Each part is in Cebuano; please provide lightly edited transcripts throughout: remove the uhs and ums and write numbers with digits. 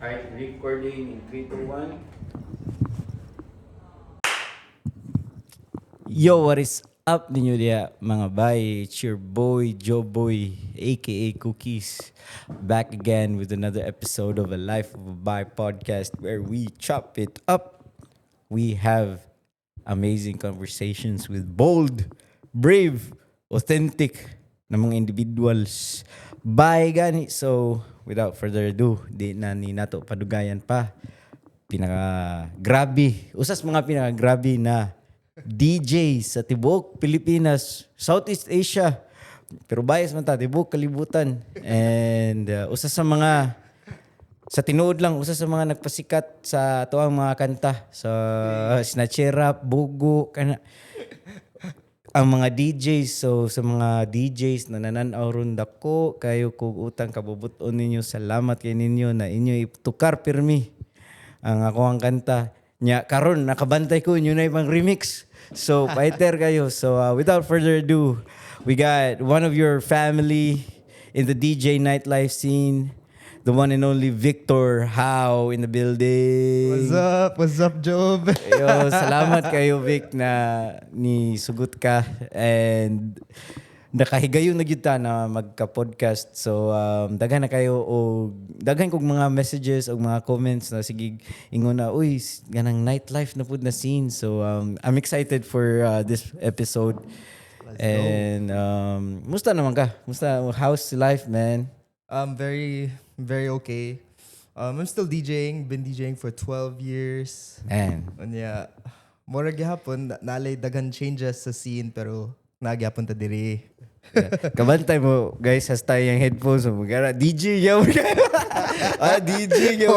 Alright, recording in 3, 2, 1. Yo, what is up ninyo diya, mga bay? It's your boy, Joe Boy, aka Cookies, back again with another episode of a Life of a Bai podcast where we chop it up. We have amazing conversations with bold, brave, authentic na mga individuals. Bye gani. So, without further ado, di na ni nato padugayan pa. Pinaka grabe, usas mga pinaka grabe na DJ sa tibuok Pilipinas, Southeast Asia. Pero bias man ta, tibuok kalibutan. And usa sa mga, sa tinuod lang, usa sa mga nagpasikat sa atoang mga kanta sa Snatcherap, Bugo, kana ang mga DJs. So sa mga DJs na nanan-aw ron, dako kayo kog utang kabubut-on ninyo. Salamat kay ninyo na inyo itukar pirmi ang ako ang kanta. Nya karon nakabantay ko inyo na ibang remix. So fighter kayo. So without further ado, we got one of your family in the DJ nightlife scene, the one and only Victor Howe in the building. What's up? What's up, Job? Yo, salamat kayo, Vic, na ni sugot ka and nakahigayon na gyud ta na magka-podcast. So daghan na kayo og daghan kog mga messages og mga comments na sige ingon na, "Uy, ganang nightlife na pud na scene." So I'm excited for this episode. Let's go. And musta naman ka? Musta, how's life, man? I'm very, very okay. I'm still DJing. Been DJing for 12 years. Man. Unya, mura gihapon, nalay daghan changes sa scene pero naa gyapon ta diri. Yeah. Kabantay mo, guys, hasta yung headphones mo. Magara, DJ yaw. Ah, DJ yaw.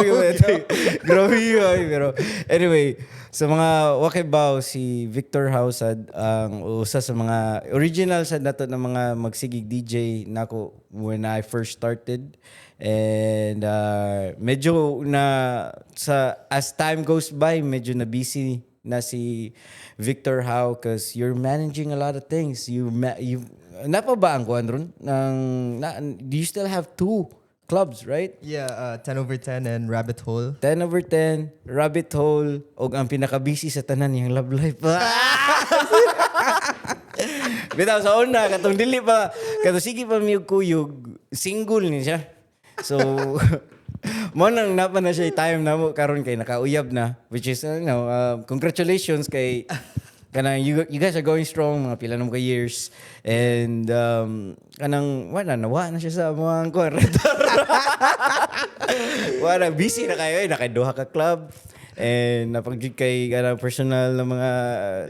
Grabe yun. Pero anyway, sa mga wa kahibaw, si Victor Howe sad ang usa sa mga original sad nato ng mga magsigig DJ nako when I first started. And medyo na sa as time goes by, medyo na busy na si Victor Howe because you're managing a lot of things. You napa ba ang kuan ron? Ng na, do you still have two clubs, right? Yeah, 10 over 10 and Rabbit Hole. 10 over 10, Rabbit Hole, og ang pinaka-busy sa tanan yung love life. Bitaw sa una, katong dili pa, katong sige pa miyog kuyog, single ni siya. So, mo nang napa na siya time na mo karon kay nakauyab na, which is congratulations kay kanang you guys are going strong, mga pila nang ka years, and kanang wala na, wa na siya sa mga kuan, wala, busy na kayo eh, nakaduha ka club and napag kay kanang personal na mga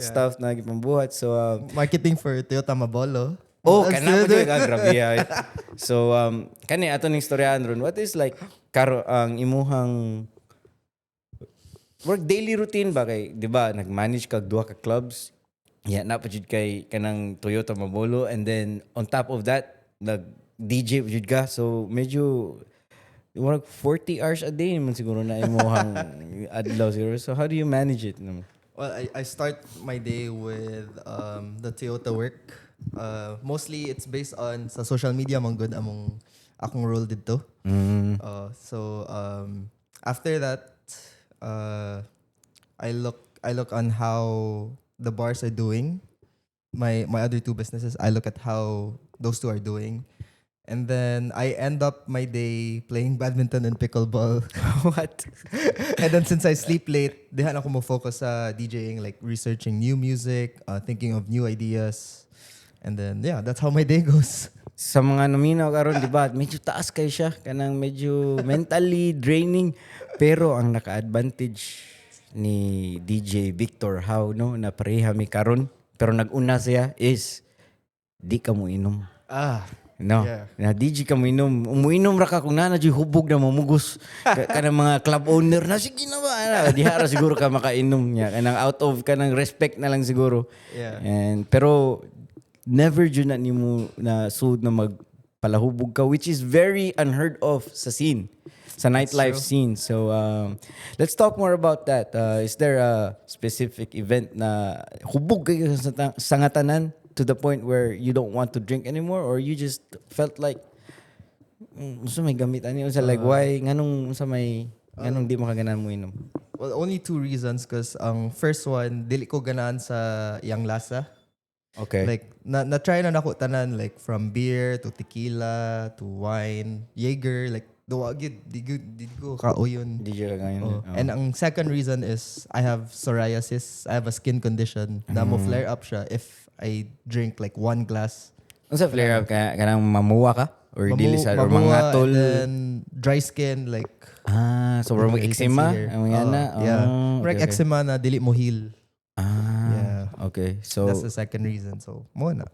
stuff na gipambuhat, so Marketing for Toyota Mabolo. Oh, I'm kana still po doing- jud, grabe ay. So kani ato ning istoryahan ron. What is like karo ang imuhang work daily routine ba kay, di ba, nag-manage kag duha ka clubs? Yeah, na pa jud kay kanang Toyota Mabolo and then on top of that nag DJ pa jud ka. So medyo work 40 hours a day man siguro na imuhang adlaw siguro. So how do you manage it, no? Well, I start my day with the Toyota work. Mostly it's based on sa social media man gud among akong role dito. So after that, I look on how the bars are doing. My other two businesses, I look at how those two are doing. And then I end up my day playing badminton and pickleball. What? And then since I sleep late, diha na ako mo focus sa DJing, like researching new music, thinking of new ideas. And then yeah, that's how my day goes. Sa mga naminaw karon, di ba, medyo taas kay siya, kanang medyo mentally draining, pero ang naka-advantage ni DJ Victor Howe, no, na pareha mi karon pero nag-una siya, is di ka mo inom. Ah, no? Yeah. Na DJ ka mo inom, umuinom ra ka kung naa na jud hubog na mamugos. Kanang mga club owner na, sige na ba ana, diha ra siguro ka makainom niya, kanang out of kanang respect na lang siguro. And pero never jud na nimo na sud na magpalahubog ka, which is very unheard of sa scene, sa nightlife True. Scene. So let's talk more about that. Is there a specific event na hubog kayo sa sangatanan to the point where you don't want to drink anymore, or you just felt like, unsa may gamit ani, unsa, like, why, nganong unsa may Nganong di mo ka ganahan mo inom? Well, only two reasons, 'cause ang first one, dili ko ganahan sa iyang lasa. Like na try na nako tanan, like from beer to tequila to wine, Jaeger, like duwa gyud, di ko kauyon. Di ka ganyan. Oh. And ang second reason is I have psoriasis. I have a skin condition na mo flare up siya if I drink like one glass. Unsa flare up ka, kanang mamuwa ka or dili sa or Mamuwa, mangatol? and then dry skin, like Ah, so you mag can see eczema here. ang mga na. Oh, yeah. Oh, Murag eczema na dili mo heal. Ah, Yeah. okay. So That's the second reason. So mo na.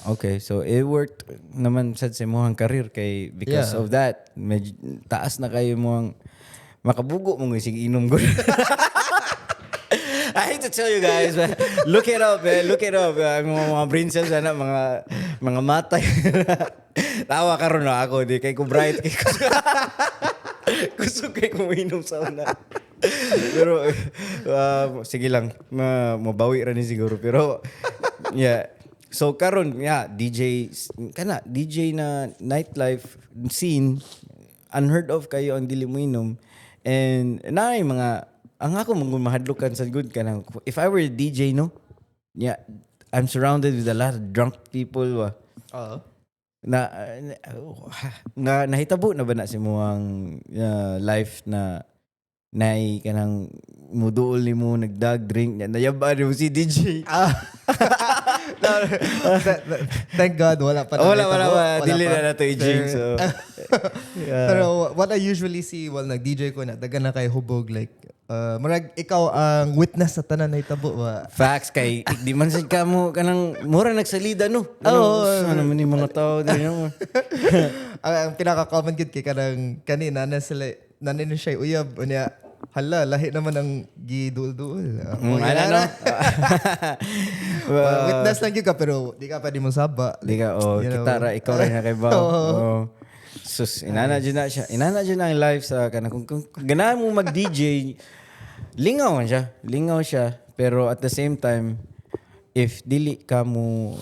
Okay, so it worked naman sad sa imong career kay because of that, medyo taas na kayo mo ang makabugo mo ng sige inom gud. I hate to tell you guys, but look it up, man. Look it up. Mga brain cells ana, mga mata. Tawa karon na ako di kay ko bright kay ko. Kusog kay ko inom sa una. Pero sige lang, mabawi ra ni siguro, pero yeah. So karon, yeah, DJ kana DJ na nightlife scene, unheard of kayo ang dili mo inom, and naay mga ang ako mong mahadlokan sa good kanang if I were a DJ, no, yeah, I'm surrounded with a lot of drunk people wa. Oo. Na nahitabo na ba na sa imong life na nay kanang muduol nimo nagdag drink na nayaba nimo si DJ? Ah. No, thank God wala pa. Oh, wala, wala, nahitabo. wala. Dili pa. na nato i-jinx. So yeah. Pero what I usually see while nag-DJ ko na, dagan na kay hubog, like, marag ikaw ang witness sa tanan nahitabo ba? Facts kay di man sad ka mo kanang mura nagsalida, no. Oo, ano naman yung mga tao di no. Ang pinaka-common gid kay kanang kanina na sila nanin siya uyab unya, "Hala, lahi naman ang giduol-duol." Ah, oh, Ano, no? Well, witness lang gyud ka pero di ka pwede mo saba. Di ka, oh, You know. kita ra, ikaw ra na kay ba. Oo. Oh. Sus, inana jud na siya. Inana jud na ang life sa kanang kung ganahan mo mag-DJ, lingaw man siya. Lingaw siya. Pero at the same time, if dili ka mo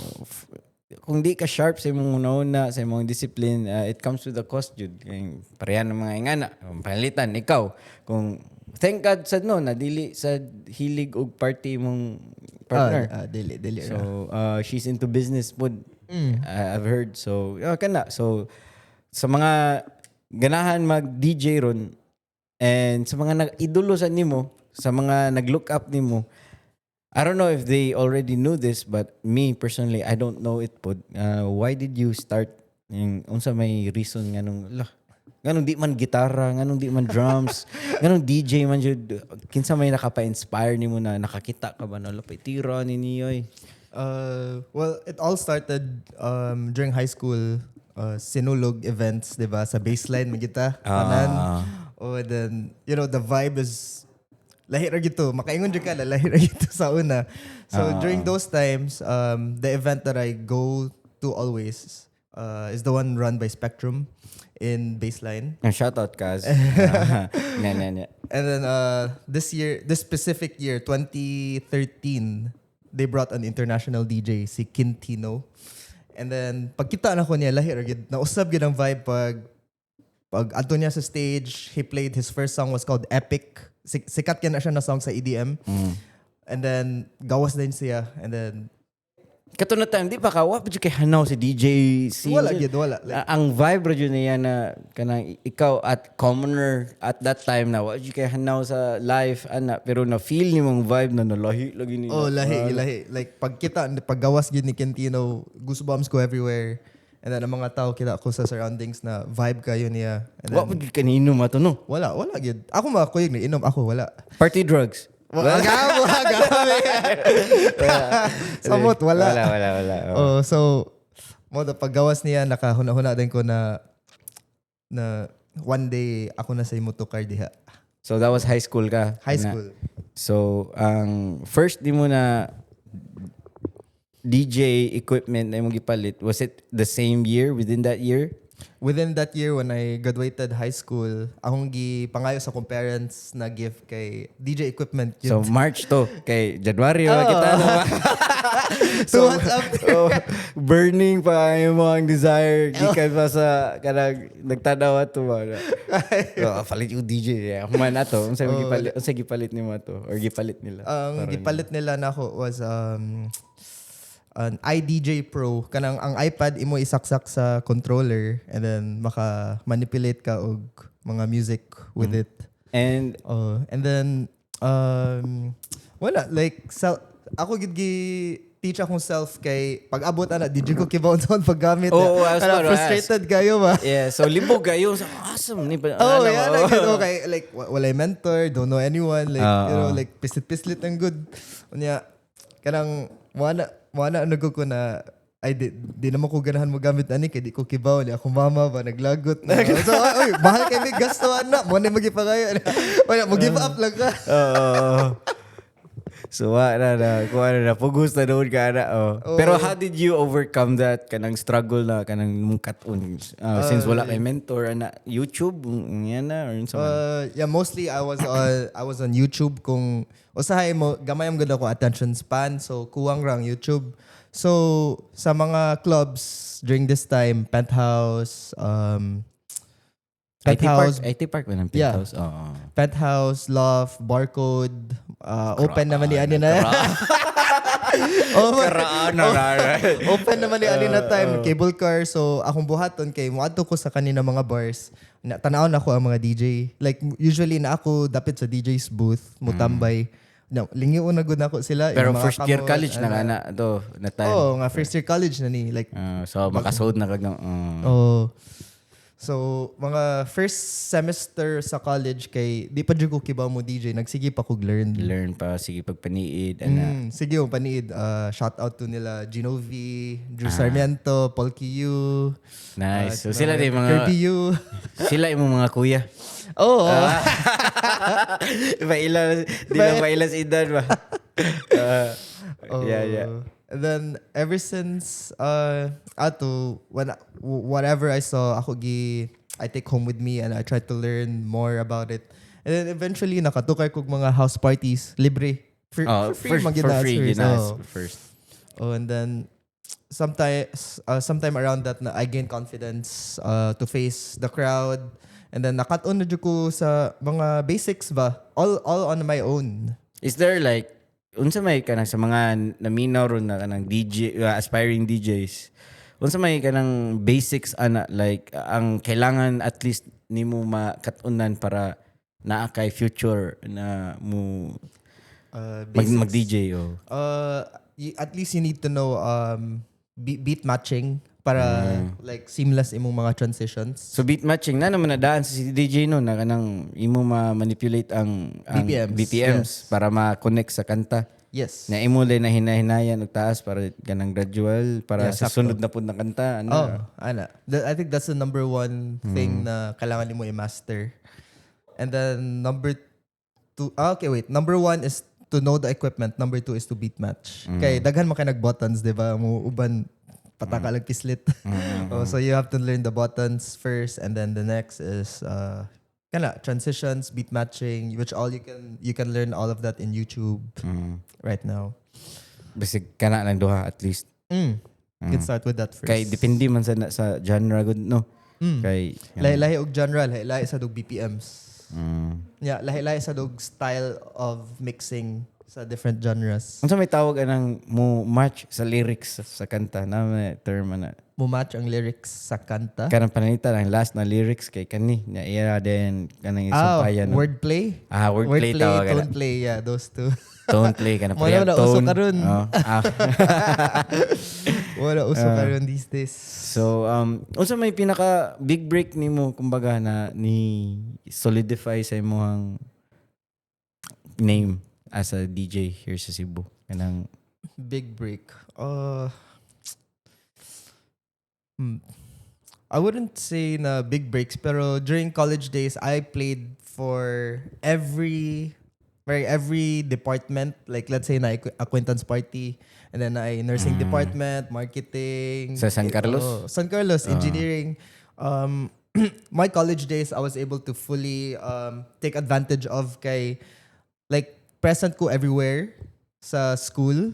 kung di ka sharp sa imong una sa imong discipline, it comes with a cost jud. Kay pareha ng mga ingana, palitan ikaw. Kung thank God sad no na dili sa hilig og party imong partner. Ah, ah, dili, dili ra. So, she's into business pod. I've heard. So, yeah, kana. So, sa mga ganahan mag-DJ ron and sa mga nag-idolo sa nimo, sa mga nag-look up nimo, I don't know if they already knew this, but me personally, I don't know it pod. Why did you start yung unsa may reason nganong lah nganong di man gitara, nganong di man drums, nganong DJ man jud? Kinsa may nakapa-inspire nimo na nakakita ka ba na lapay tira ni niyoy? Well, it all started during high school, sinulog events, di ba? Sa Baseline, magita, tanan. Oh, and then, the vibe is lahi ra gito. Makaingon jud ka, lahi ra gito sa una. So, during those times, the event that I go to always is the one run by Spectrum in Baseline. Ang shoutout, Kaz. Ah, nya nya nya. And then this year, this specific year, 2013, they brought an international DJ, si Quintino. And then, pagkita na ko niya, lahi ra gyud. Nausab gyud ang vibe pag adto niya sa stage, he played, his first song was called "Epic." Sikat kaya na siya na song sa EDM. And then, gawas din siya. And then, Kato na time, di pa ka, wa pa jud kay hanaw si DJ scene. Wala gyud, wala. Like, Ang vibe ra jud niya na kanang ikaw at commoner at that time na wa jud kay hanaw sa life ana, pero na feel ni mong vibe na nalahi lagi ni. Oh, lahi, lahi. Like, pagkita, paggawas gyud ni Quintino, goosebumps ko everywhere. And then, ang mga tao, kita ko sa surroundings na vibe kayo niya. And Wa then, pa jud kaninom ato, no. Wala, wala gyud. Ako mga kuyog ni inom, ako wala. Party drugs. Wala, wala, grabe. Samot, wala. Wala, wala, wala. Oh. Oh, so mo da paggawas niya, nakahuna-huna din ko na one day ako na sa motor diha. So that was high school ka? High Na- school. So ang first di mo na DJ equipment na imong gipalit, was it the same year, within that year? Within that year when I graduated high school, akong gipangayo sa akong parents na gift kay DJ equipment. So March to kay January oh. Kita na ba? 2 months after. Oh, burning pa ang imong desire gikan pa sa kanang nagtanaw ato ba. Oh, palit yung DJ. Yeah. Man ato, unsa oh, gipalit, unsa gipalit nimo ato or gipalit nila? Ang Para gipalit nila nako was an iDJ Pro, kanang ang iPad imo isaksak sa controller and then maka manipulate ka og mga music with it. And Oh, and then wala, like ako gid gi teach akong self kay pag abot ana, di jud ko kibaw unsaon paggamit. Oo, I was Kanang about to ask. Frustrated kayo ba? Yeah, so libog kayo. So, awesome ni pa. Oh, ano, yeah, oh. like, okay, like walay mentor, don't know anyone, like like pislit-pislit ang good. Unya kanang wala ano ko na ay di naman ko ganahan mo gamit ani kay di ko kibaw ni akong mama ba naglagot na. So ay, oy, mahal kay mig gasto ana mo na magipagayo. Wala mo, give up lang ka. Oo. So, wa na na. Kuha na na. Pugos na doon ka na. Oh. Pero how did you overcome that kanang struggle na kanang mong kat-on? Since wala kay mentor, ana, YouTube, yan na, or unsa man? Yeah, mostly I was on YouTube kung usahay mo gamay am gud ako attention span, so kuwang rang YouTube. So sa mga clubs during this time, Penthouse, IT Park, Penthouse, IT Park ba ng Yeah. Penthouse? Oo. Penthouse, Loft, Barcode, open naman ni ani na. Oh, Karaan na na. Open naman ni ani na time, cable car. So akong buhaton kay moadto ko sa kanina mga bars. Na tan-awon ako ang mga DJ. Like usually na ako dapit sa DJ's booth, mutambay. No, lingion na gud nako sila. Pero yung mga first year kamot, college na ana. nga na to na time. Oo, nga first year college na ni. Like So makasod na kag ng. Oh. So, mga first semester sa college kay di pa jud ko kibaw mo DJ, nagsige pa kog learn. Learn pa, sige pagpaniid ana. Sige, yung paniid. Shout out to nila Gino V, Drew Sarmiento, Paul Q, Nice. So sila din mga Kirby U. Sila imong mga kuya. Oh, Paila, di lang paila sa edad ba? Yeah. And then ever since ato when whatever I saw, ako gi I take home with me and I try to learn more about it. And then eventually nakatukar kog mga house parties libre. For, Oh, for free first, man for gyud na free first. ginas Oh. first. Oh, and then sometimes sometime around that na I gained confidence to face the crowd. And then nakat-on na jud ko sa mga basics ba? All on my own. Is there like unsa may kanang sa mga naminaw ron na kanang DJ, aspiring DJs, unsa may kanang basics ana, like ang kailangan at least nimo makatunan para naa kay future na mo mag, Basics. Mag DJ oh? At least you need to know beat matching para like seamless imong mga transitions. So beat matching na naman nadaan sa si DJ no na kanang imo ma-manipulate ang BPMs, BPMs yes. para ma-connect sa kanta. Yes. Na imo din na hinahinayan og taas para kanang gradual para Yeah, sa sakto. sunod na pud na kanta ano. Oh, ana. I think that's the number one thing na kailangan nimo i-master. And then number two, ah, okay, wait. Number one is to know the equipment. Number two is to beat match. Kay daghan man kay nag-buttons, di ba? Mo uban pataka lang pislit. Oh, so you have to learn the buttons first and then the next is kana transitions, beat matching, which all you can learn all of that in YouTube right now. Bisig kana lang duha at least. You can start with that first. Kay depende man sa genre gud no. Kay Lahi-lahi og genre, lahi-lahi sa og BPMs. Yeah, lahi-lahi sa og style of mixing sa different genres. Unsa may tawag anang mo match sa lyrics sa kanta na may term ana? Mo match ang lyrics sa kanta. Kanang pananita lang last na lyrics kay kani na iya then kanang Ah, isampayan no? wordplay? Ah, wordplay tawag ana. Tone play, yeah, those two. Tone play kana. Mo na parehag uso tone. karon. Oh, ah. Wala uso karon these days. So unsa may pinaka big break nimo kumbaga na ni solidify sa imong name as a DJ here sa Cebu? Kanang Big break. I wouldn't say na big breaks, pero during college days, I played for every department. Like let's say na acquaintance party, and then I nursing department, marketing. Sa San Carlos? Oh, San Carlos, engineering. My college days, I was able to fully take advantage of kay like present ko everywhere sa school.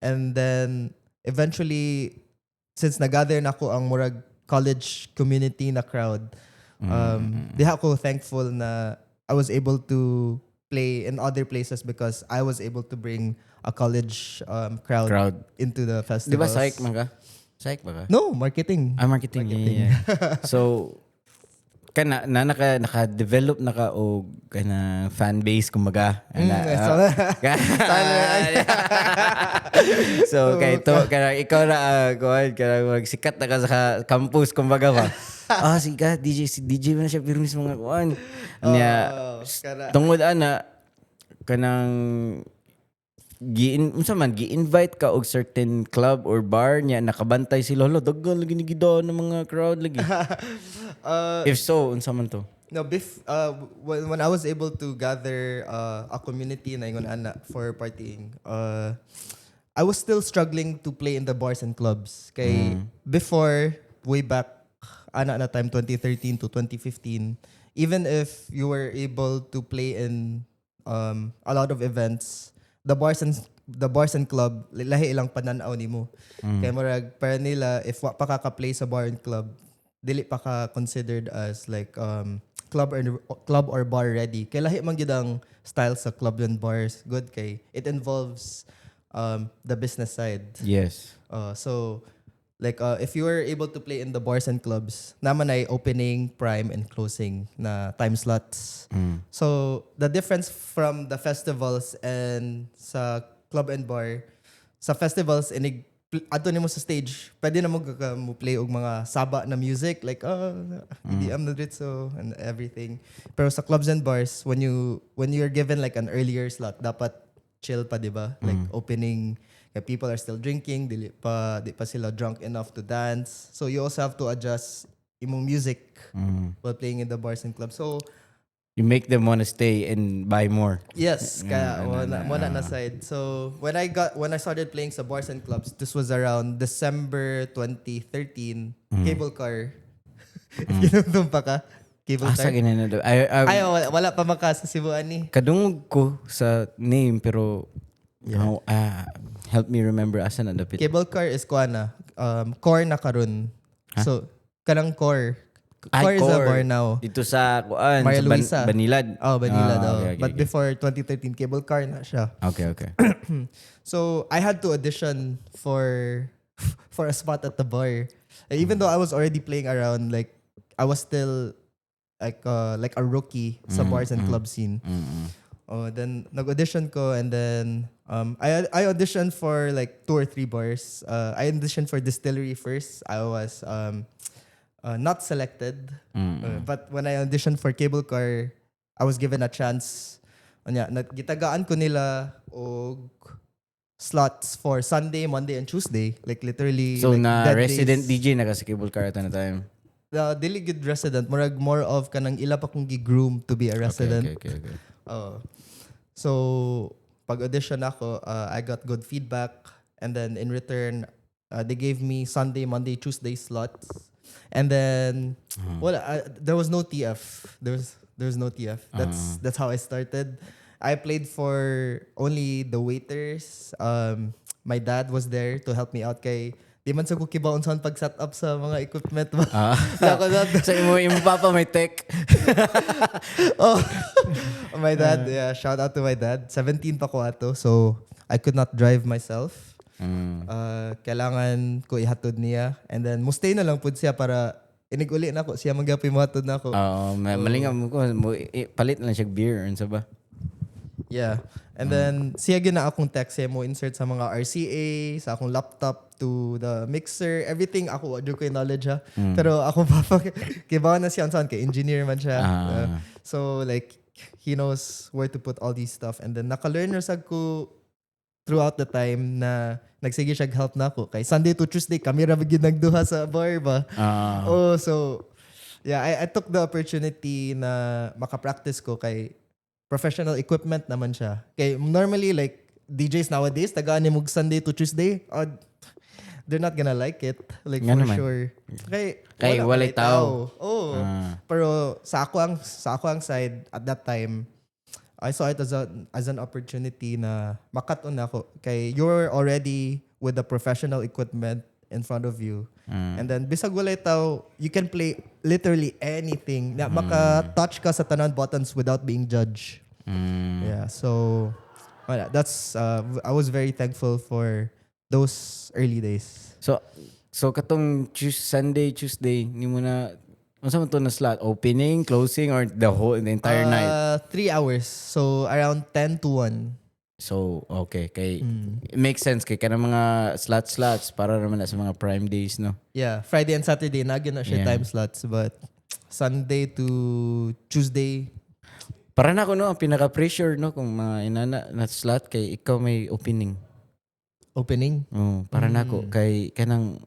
And then eventually, since nagather na ko ang murag college community na crowd, diha ko thankful na I was able to play in other places because I was able to bring a college crowd, Crowd. Into the Di festivals. ba psych man ka? Psych ba ka? No, marketing. Ah, marketing. Yeah. So, kana na naka develop na ka og kana fan base kumbaga. Ana, so kay to kana ikaw na kuan kana magsikat na ka sa campus kumbaga ba. Ah, sige ka DJ, si DJ man na siya pero mismo mga kuan. Nya Oh, kana. Tungod ana kanang gi unsa man gi-invite ka og certain club or bar niya, nakabantay sila, "Hala, daghan lagi ni gidaan ng mga crowd lagi." If so, unsa man to? No, bef when I was able to gather a community na ingon ana for partying, I was still struggling to play in the bars and clubs. Kay before, way back, ana na time 2013 to 2015, even if you were able to play in a lot of events, the bars and club lahi ilang pananaw nimo. Kay murag para nila, if wa pa ka ka-play sa bar and club, dili pa ka considered as like club or bar ready. Kay lahi man gyud ang style sa club and bars. Good kay it involves the business side. So like if you were able to play in the bars and clubs, naman ay opening, prime and closing na time slots. So the difference from the festivals and sa club and bar, sa festivals inig adto nimo sa stage, pwede na mo mo play og mga saba na music like EDM na dritso and everything. Pero sa clubs and bars, when you're given like an earlier slot, dapat chill pa, di ba? Like opening, kaya people are still drinking, dili pa di pa sila drunk enough to dance. So you also have to adjust imong music while playing in the bars and clubs. So You make them wanna stay and buy more. Yes, kaya mo na side. So when I started playing sa bars and clubs, this was around December 2013. Cable Car. If hinumdom pa ka, Cable Asa Car. ganyan na daw? Ay, Ay, wala pa maka sa Cebu ani. Kadungog ko sa name pero how, help me remember asa na dapit. Cable Car is kuan na, Core na karon. So kanang Core. Ay, Core is a Core. bar now. Dito sa kuan Maria sa Luisa. Banilad. Oh, Banilad. Ah, Oh. okay, But before 2013, Cable Car na siya. So I had to audition for a spot at the bar. Even though I was already playing around, like I was still like a rookie sa bars and club scene. Oh, then nag-audition ko and then I auditioned for like two or three bars. I auditioned for Distillery first. I was not selected. But when I auditioned for Cable Car, I was given a chance. Unya, gitagaan ko nila og slots for Sunday, Monday, and Tuesday. Like literally So like, na dead resident days. DJ na ka sa Cable Car at na time. The dili good resident, murag more of kanang ila pa kong gi-groom to be a resident. Okay. Oh. So, pag audition ako, I got good feedback and then in return, they gave me Sunday, Monday, Tuesday slots. And then well, there was no TF. There was no TF. That's how I started. I played for only the waiters. My dad was there to help me out kay di man sa ko kibaw unsaon pag set up sa mga equipment ba. Ako na- Sa imo papa may tech. Oh, my dad, yeah, shout out to my dad. 17 pa ko ato, so I could not drive myself. Kailangan ko ihatod niya. And then, mustay na lang pud siya para inig-uli na ako. Siya man gyapon mohatod na ako. Oo, malingaw mo ko mo, palit na lang siya beer unsa ba? Yeah. And then, siya gyud na akong tech. Siya mo insert sa mga RCA, sa akong laptop to the mixer, everything. Ako, wa jud ko yung knowledge ha. Pero ako papa, kibaw na siya unsaon kay engineer man siya. So like, he knows where to put all these stuff. And then, naka-learn ra sad ko throughout the time na nagsige siya help na ako. Kay Sunday to Tuesday, kami ra gyud nagduha sa bar ba. Oh, so yeah, I took the opportunity na maka-practice ko kay professional equipment naman siya. Kay normally like DJs nowadays, tagaan ni mog Sunday to Tuesday. They're not gonna like it. Like, Nga for naman. Sure. Kay, Kay wala walay walay tao. Oh. Ah. Pero sa ako ang side at that time, I saw it as an opportunity na makat-on ako kay you're already with the professional equipment in front of you. And then bisag walay tao, you can play literally anything. Na maka-touch ka sa tanan buttons without being judged. Yeah, so wala, that's I was very thankful for those early days. So katong Tuesday, Sunday, Tuesday, nimo na unsa man to na slot? Opening, closing, or the entire night? 3 hours. So around 10 to 1. So, okay. Kay, it makes sense kay kanang mga slots para naman na sa mga prime days, no? Yeah, Friday and Saturday na na siya time slots, but Sunday to Tuesday. Para na ako, no, ang pinaka-pressure, no, kung mga inana na slot kay ikaw may opening. Opening. Oh, para nako kay kanang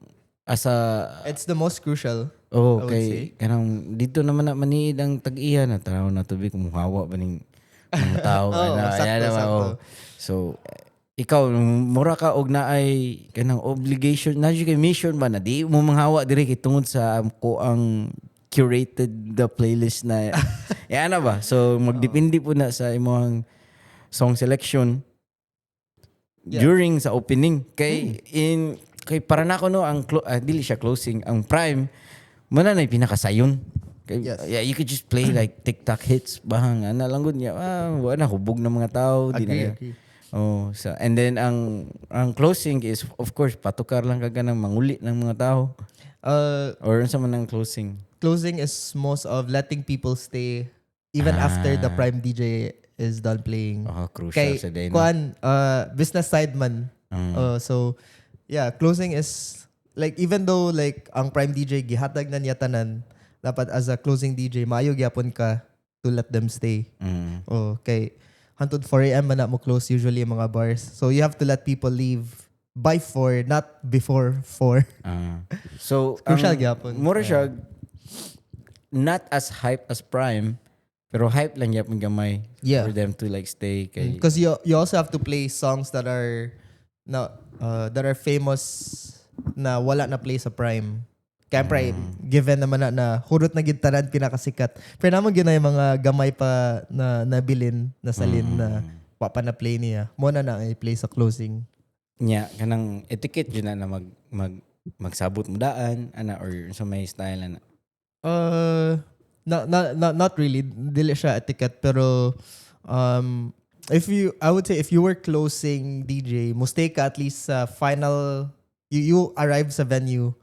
asa It's the most crucial, oh I would kay say. Kanang dito naman na maniid ang tag-iya na tanaw na tubig kumuhawa ba ning mga tao Oo, ana, sakto, ayan na ba, sakto. oh. So ikaw mura ka og naay kanang obligation na kay mission ba na di mo manghawa diri kay tungod sa ko ang curated the playlist na yan na ba, so magdepende po na sa imong song selection during sa opening kay in kay para nako, no, ang dili siya closing, ang prime mo na pinakasayon kay yeah, you could just play like TikTok hits bahang ana lang gud niya, ah, wala na, hubog ng mga tao di Agree, na agree. Oh, so and then ang closing is of course patukar lang ka ganang manguli ng mga tao or unsa man ang closing? Closing is most of letting people stay even after the prime DJ is done playing. Oh, crucial Kay sa day, no? kuan, business side man. So yeah, closing is like, even though like ang prime DJ gihatag na niya tanan, dapat as a closing DJ maayo gyapon ka to let them stay. Oh, kay hantod 4 a.m. man na mo close usually ang mga bars. So you have to let people leave by 4, not before 4. Ah. So Crucial ang gyapon. Mura siya not as hype as prime pero hype lang gyapon gamay for them to like stay kay Because you also have to play songs that are na that are famous na wala na play sa prime. Kaya prime, given naman na hurot na gid tanan pinakasikat. Pero naman gyud na yung mga gamay pa na nabilin na salin na wa pa na play niya. Mo na na i-play sa closing. Nya kanang etiquette jud na na mag mag magsabot mo daan ana or sa may style ana? Not really. Dili siya etiquette, pero if you I would say if you were closing DJ, mo stay ka at least sa final, you arrive sa venue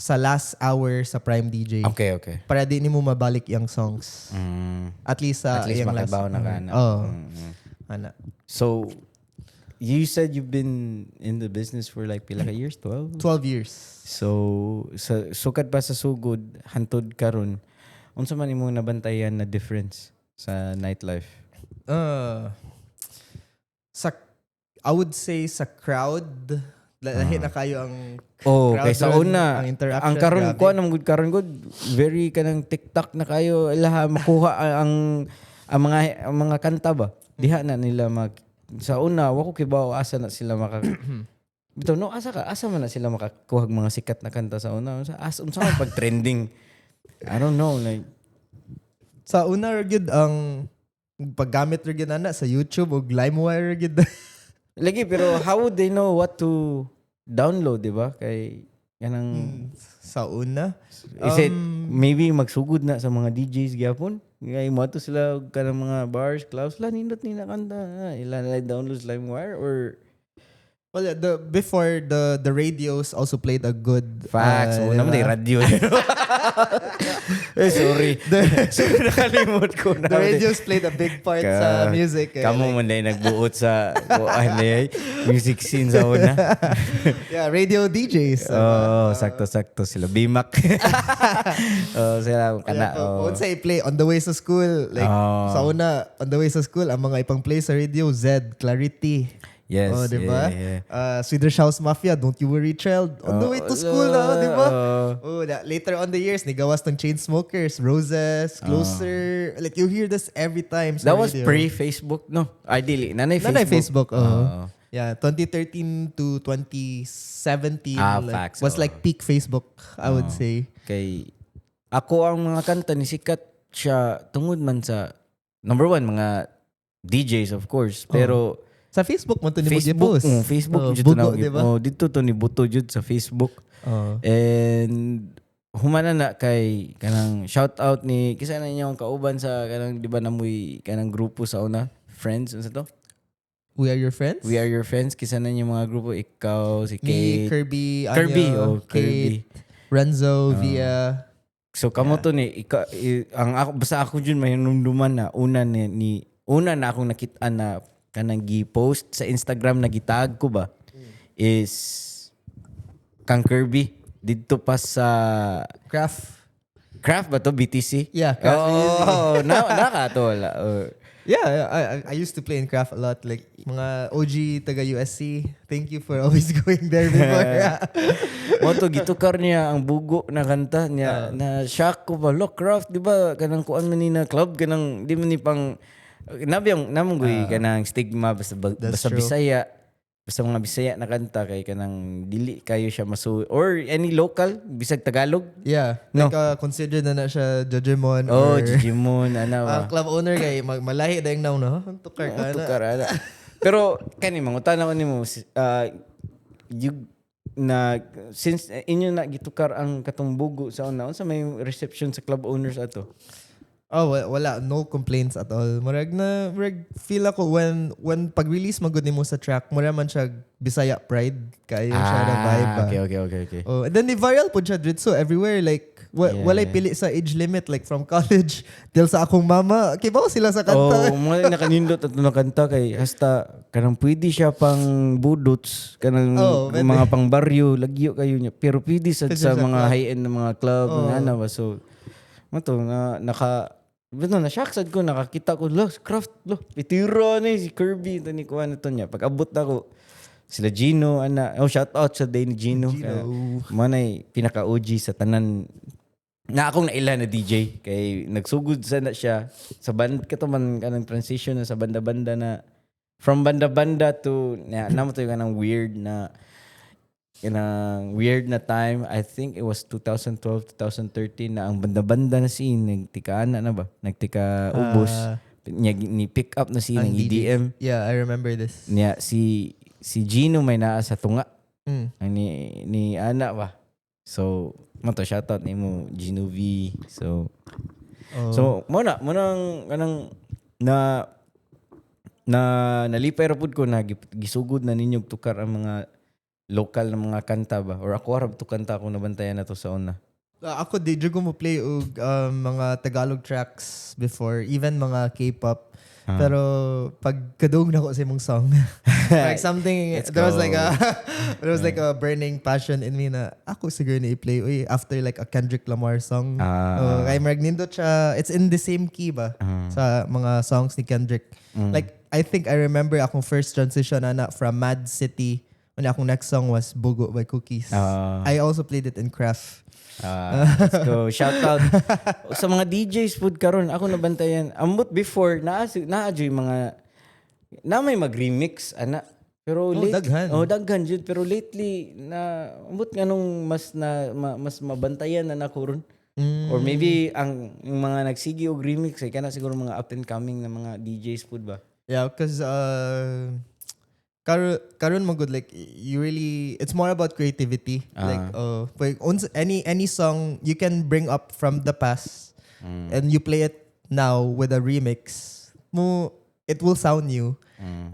sa last hour sa prime DJ. Okay. Para di nimo mabalik yung songs. At least sa At least iyang last. makabaw na ka na. Oo. Ana. So you said you've been in the business for like pila ka years? 12? 12 years. So sa sukad pa sa sugod hantod karon, unsa man imong nabantayan na difference sa nightlife? Sa I would say sa crowd, lahi na kayo ang Oh, crowd kay sa ron, una, ang interaction, ang karon grabe. kuan ang good karon good, very kanang TikTok na kayo ilaha makuha ang mga kanta ba. Diha na nila mag sa una wa ko kibaw asa na sila maka bitaw, no, asa ka asa man na sila makakuha og mga sikat na kanta sa una, unsa asa unsa man pag trending, I don't know, like Sa una ra gyud ang paggamit ra gyud ana sa YouTube ug LimeWire ra gyud. Lagi, pero how would they know what to download, di ba? Kay kanang Sa una. Is it maybe magsugod na sa mga DJs gyapon? Ngay mo to sila og kanang mga bars, clubs, la nindot ni na kanta. Ah, ila na download sa LimeWire or Well, the before the radios also played a good Facts. Una mo diba? radio. Eh, sorry. Sorry, nakalimot ko na. The radios played a big part sa music, eh. Kamo Like, man na nagbuot sa kuan eh, music scene sa una. Yeah, radio DJs. Oh, sakto-sakto sila. Bimak. Oh, sila kana. Yeah, Oh. kung play on the way sa school, like Oh. sa una, on the way sa school, ang mga ipang play sa radio, Zedd, Clarity. Oh, di ba? Yeah. Swedish House Mafia, Don't You Worry Child. On the way to school na, di ba? Oh. Oh, later on the years, nigawas tong Chainsmokers, Roses, Closer. Like, you hear this every time sa That was radio. pre-Facebook, no? Ay, dili. Nanay Facebook. Nanay Facebook, oo. Oo. Yeah, 2013 to 2017 like, facts, was oo. like peak Facebook, I would say. Kay ako ang mga kanta ni sikat siya tungod man sa number one, mga DJs, of course, pero Sa Facebook man to ni mo Facebook gi-post. Oh, Facebook Oh, jud to bugo, na di ba? Oh, dito to ni buto jud sa Facebook. And humana na kay kanang shout out ni kisa na inyong kauban sa kanang, di ba, namoy kanang grupo sa una, friends, unsa to? We Are Your Friends? We Are Your Friends. Kisa na inyong mga grupo, ikaw, si Me, Kate. Kirby, Anya, Kirby, oh, Kirby. Kate, Renzo, Via. So kamo to ni ika, ang ako basta ako jud may hinumduman na una ni una na akong nakita na kanang gi-post sa Instagram na gitag ko ba is kang Kirby didto pa sa Craft. Craft ba to, BTC? Yeah, Craft. Oh, na naka to wala. Oh. Yeah, I used to play in Craft a lot. Like mga OG taga USC. Thank you for always going there before. Mo to gitukar niya ang bugo na kanta niya. Na shock ko ba, look, Craft, di ba kanang kuan man ni na club, kanang di man ni pang nabiyang namong guy kanang stigma basta That's basta true. Bisaya, basta mga Bisaya na kanta kay kanang dili kayo siya masu or any local bisag Tagalog. Yeah. No. Like consider na na siya Judgemon Oh, or Jijimon ana ba. Ang club owner kay malahi dayong now, no. Ang tukar ka na. Tukar ana. Pero kani mangutana ko nimo, you na since inyo na gitukar ang katong bugo sa una, unsa may reception sa club owners ato? Oh, wala, no complaints at all. Murag na murag feel ako when pag-release magud nimo sa track, mura man siya Bisaya pride kayo siya na vibe ba. Ah, Okay. Oh, and then ni viral pud siya dritso everywhere, like walay pili sa age limit, like from college till sa akong mama kibaw sila sa kanta. Oh, mga nakanindot ato na kanta kay hasta kanang pwede siya pang budots, kanang Oh, pwede. mga pang baryo, lagyo kayo niya. Pero pwede sad Pwede sa sa mga club. high-end na mga club, oh. Ana ba. So, mo to na naka Bino na shock sad ko nakakita ko lo Craft lo pitiro ni si Kirby ito ni kuan ito niya. Pag abot na ko sila Gino ana, oh, shout out sa day ni Gino. Gino. Mo nay pinaka OG sa tanan na akong naila na DJ kay nagsugod sa na siya sa band kato man kanang transition na sa banda-banda na from banda-banda to na namo to yung kanang weird na time. I think it was 2012, 2013 na ang banda-banda na scene nagtika na na ba, nagtika ubos niya, ni pick up na scene Ang ng DJ. EDM. Yeah, I remember this. Niya si si Gino may naa sa tunga. Ang ni ana ba. So mo to, shoutout nimo, Gino V. So Oh. so mo na ang kanang na na nalipay ra pud ko na gisugod na ninyo tukar ang mga local na mga kanta ba, or ako ra to kanta akong nabantayan na to sa una. Ako di jud ko mo play og mga Tagalog tracks before, even mga K-pop. Pero pag kadung na ko sa imong song, like something Let's there was go. like a there was like a burning passion in me na ako siguro ni i-play uy after like a Kendrick Lamar song. Oh, kay murag nindot siya, it's in the same key ba sa mga songs ni Kendrick. Like I think I remember akong first transition ana from Mad City when akong next song was Bugo by Cookies. I also played it in Craft. Ah, let's go. Shout out sa mga DJs pud karon ako nabantayan. Ambot before naa naa jud mga na may mag-remix ana. Pero Oh, daghan. Oh, daghan jud, pero lately na ambot nganong mas na mas mabantayan na nako ron. Or maybe ang yung mga nagsigi og remix ay kana siguro mga up and coming na mga DJs pud ba. Yeah, because karon mo good, like you really it's more about creativity. Like any song you can bring up from the past and you play it now with a remix, mo it will sound new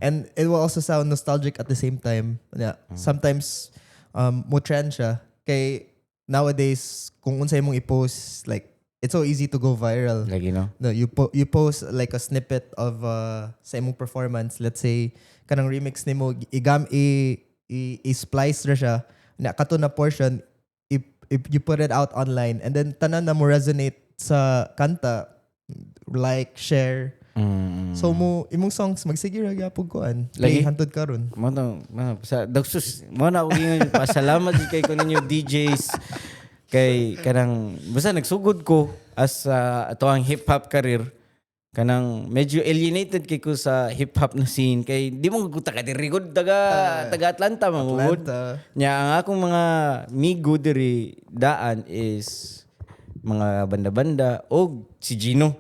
and it will also sound nostalgic at the same time. Yeah. Sometimes mo trend siya kay nowadays kung unsay mong i-post, like it's so easy to go viral. Lagi, no. No, you post like a snippet of sa imong performance, let's say kanang remix nimo igam i i-splice ra siya na kato na portion, if you put it out online and then tanan na mo resonate sa kanta, like, share. So mo imong songs magsige ra gyapon kuan play Lagi. hantod karon. Mo to, mo sa dagsus mo na ako ingon, pasalamat jud kay ko ninyo DJs kay kanang basta nagsugod ko as ato ang hip hop career. Kanang medyo alienated kay ko sa hip hop na scene kay di mo ko taga diri gud, taga taga Atlanta man gud. Atlanta. Nya ang akong mga migo diri daan is mga banda-banda og si Gino.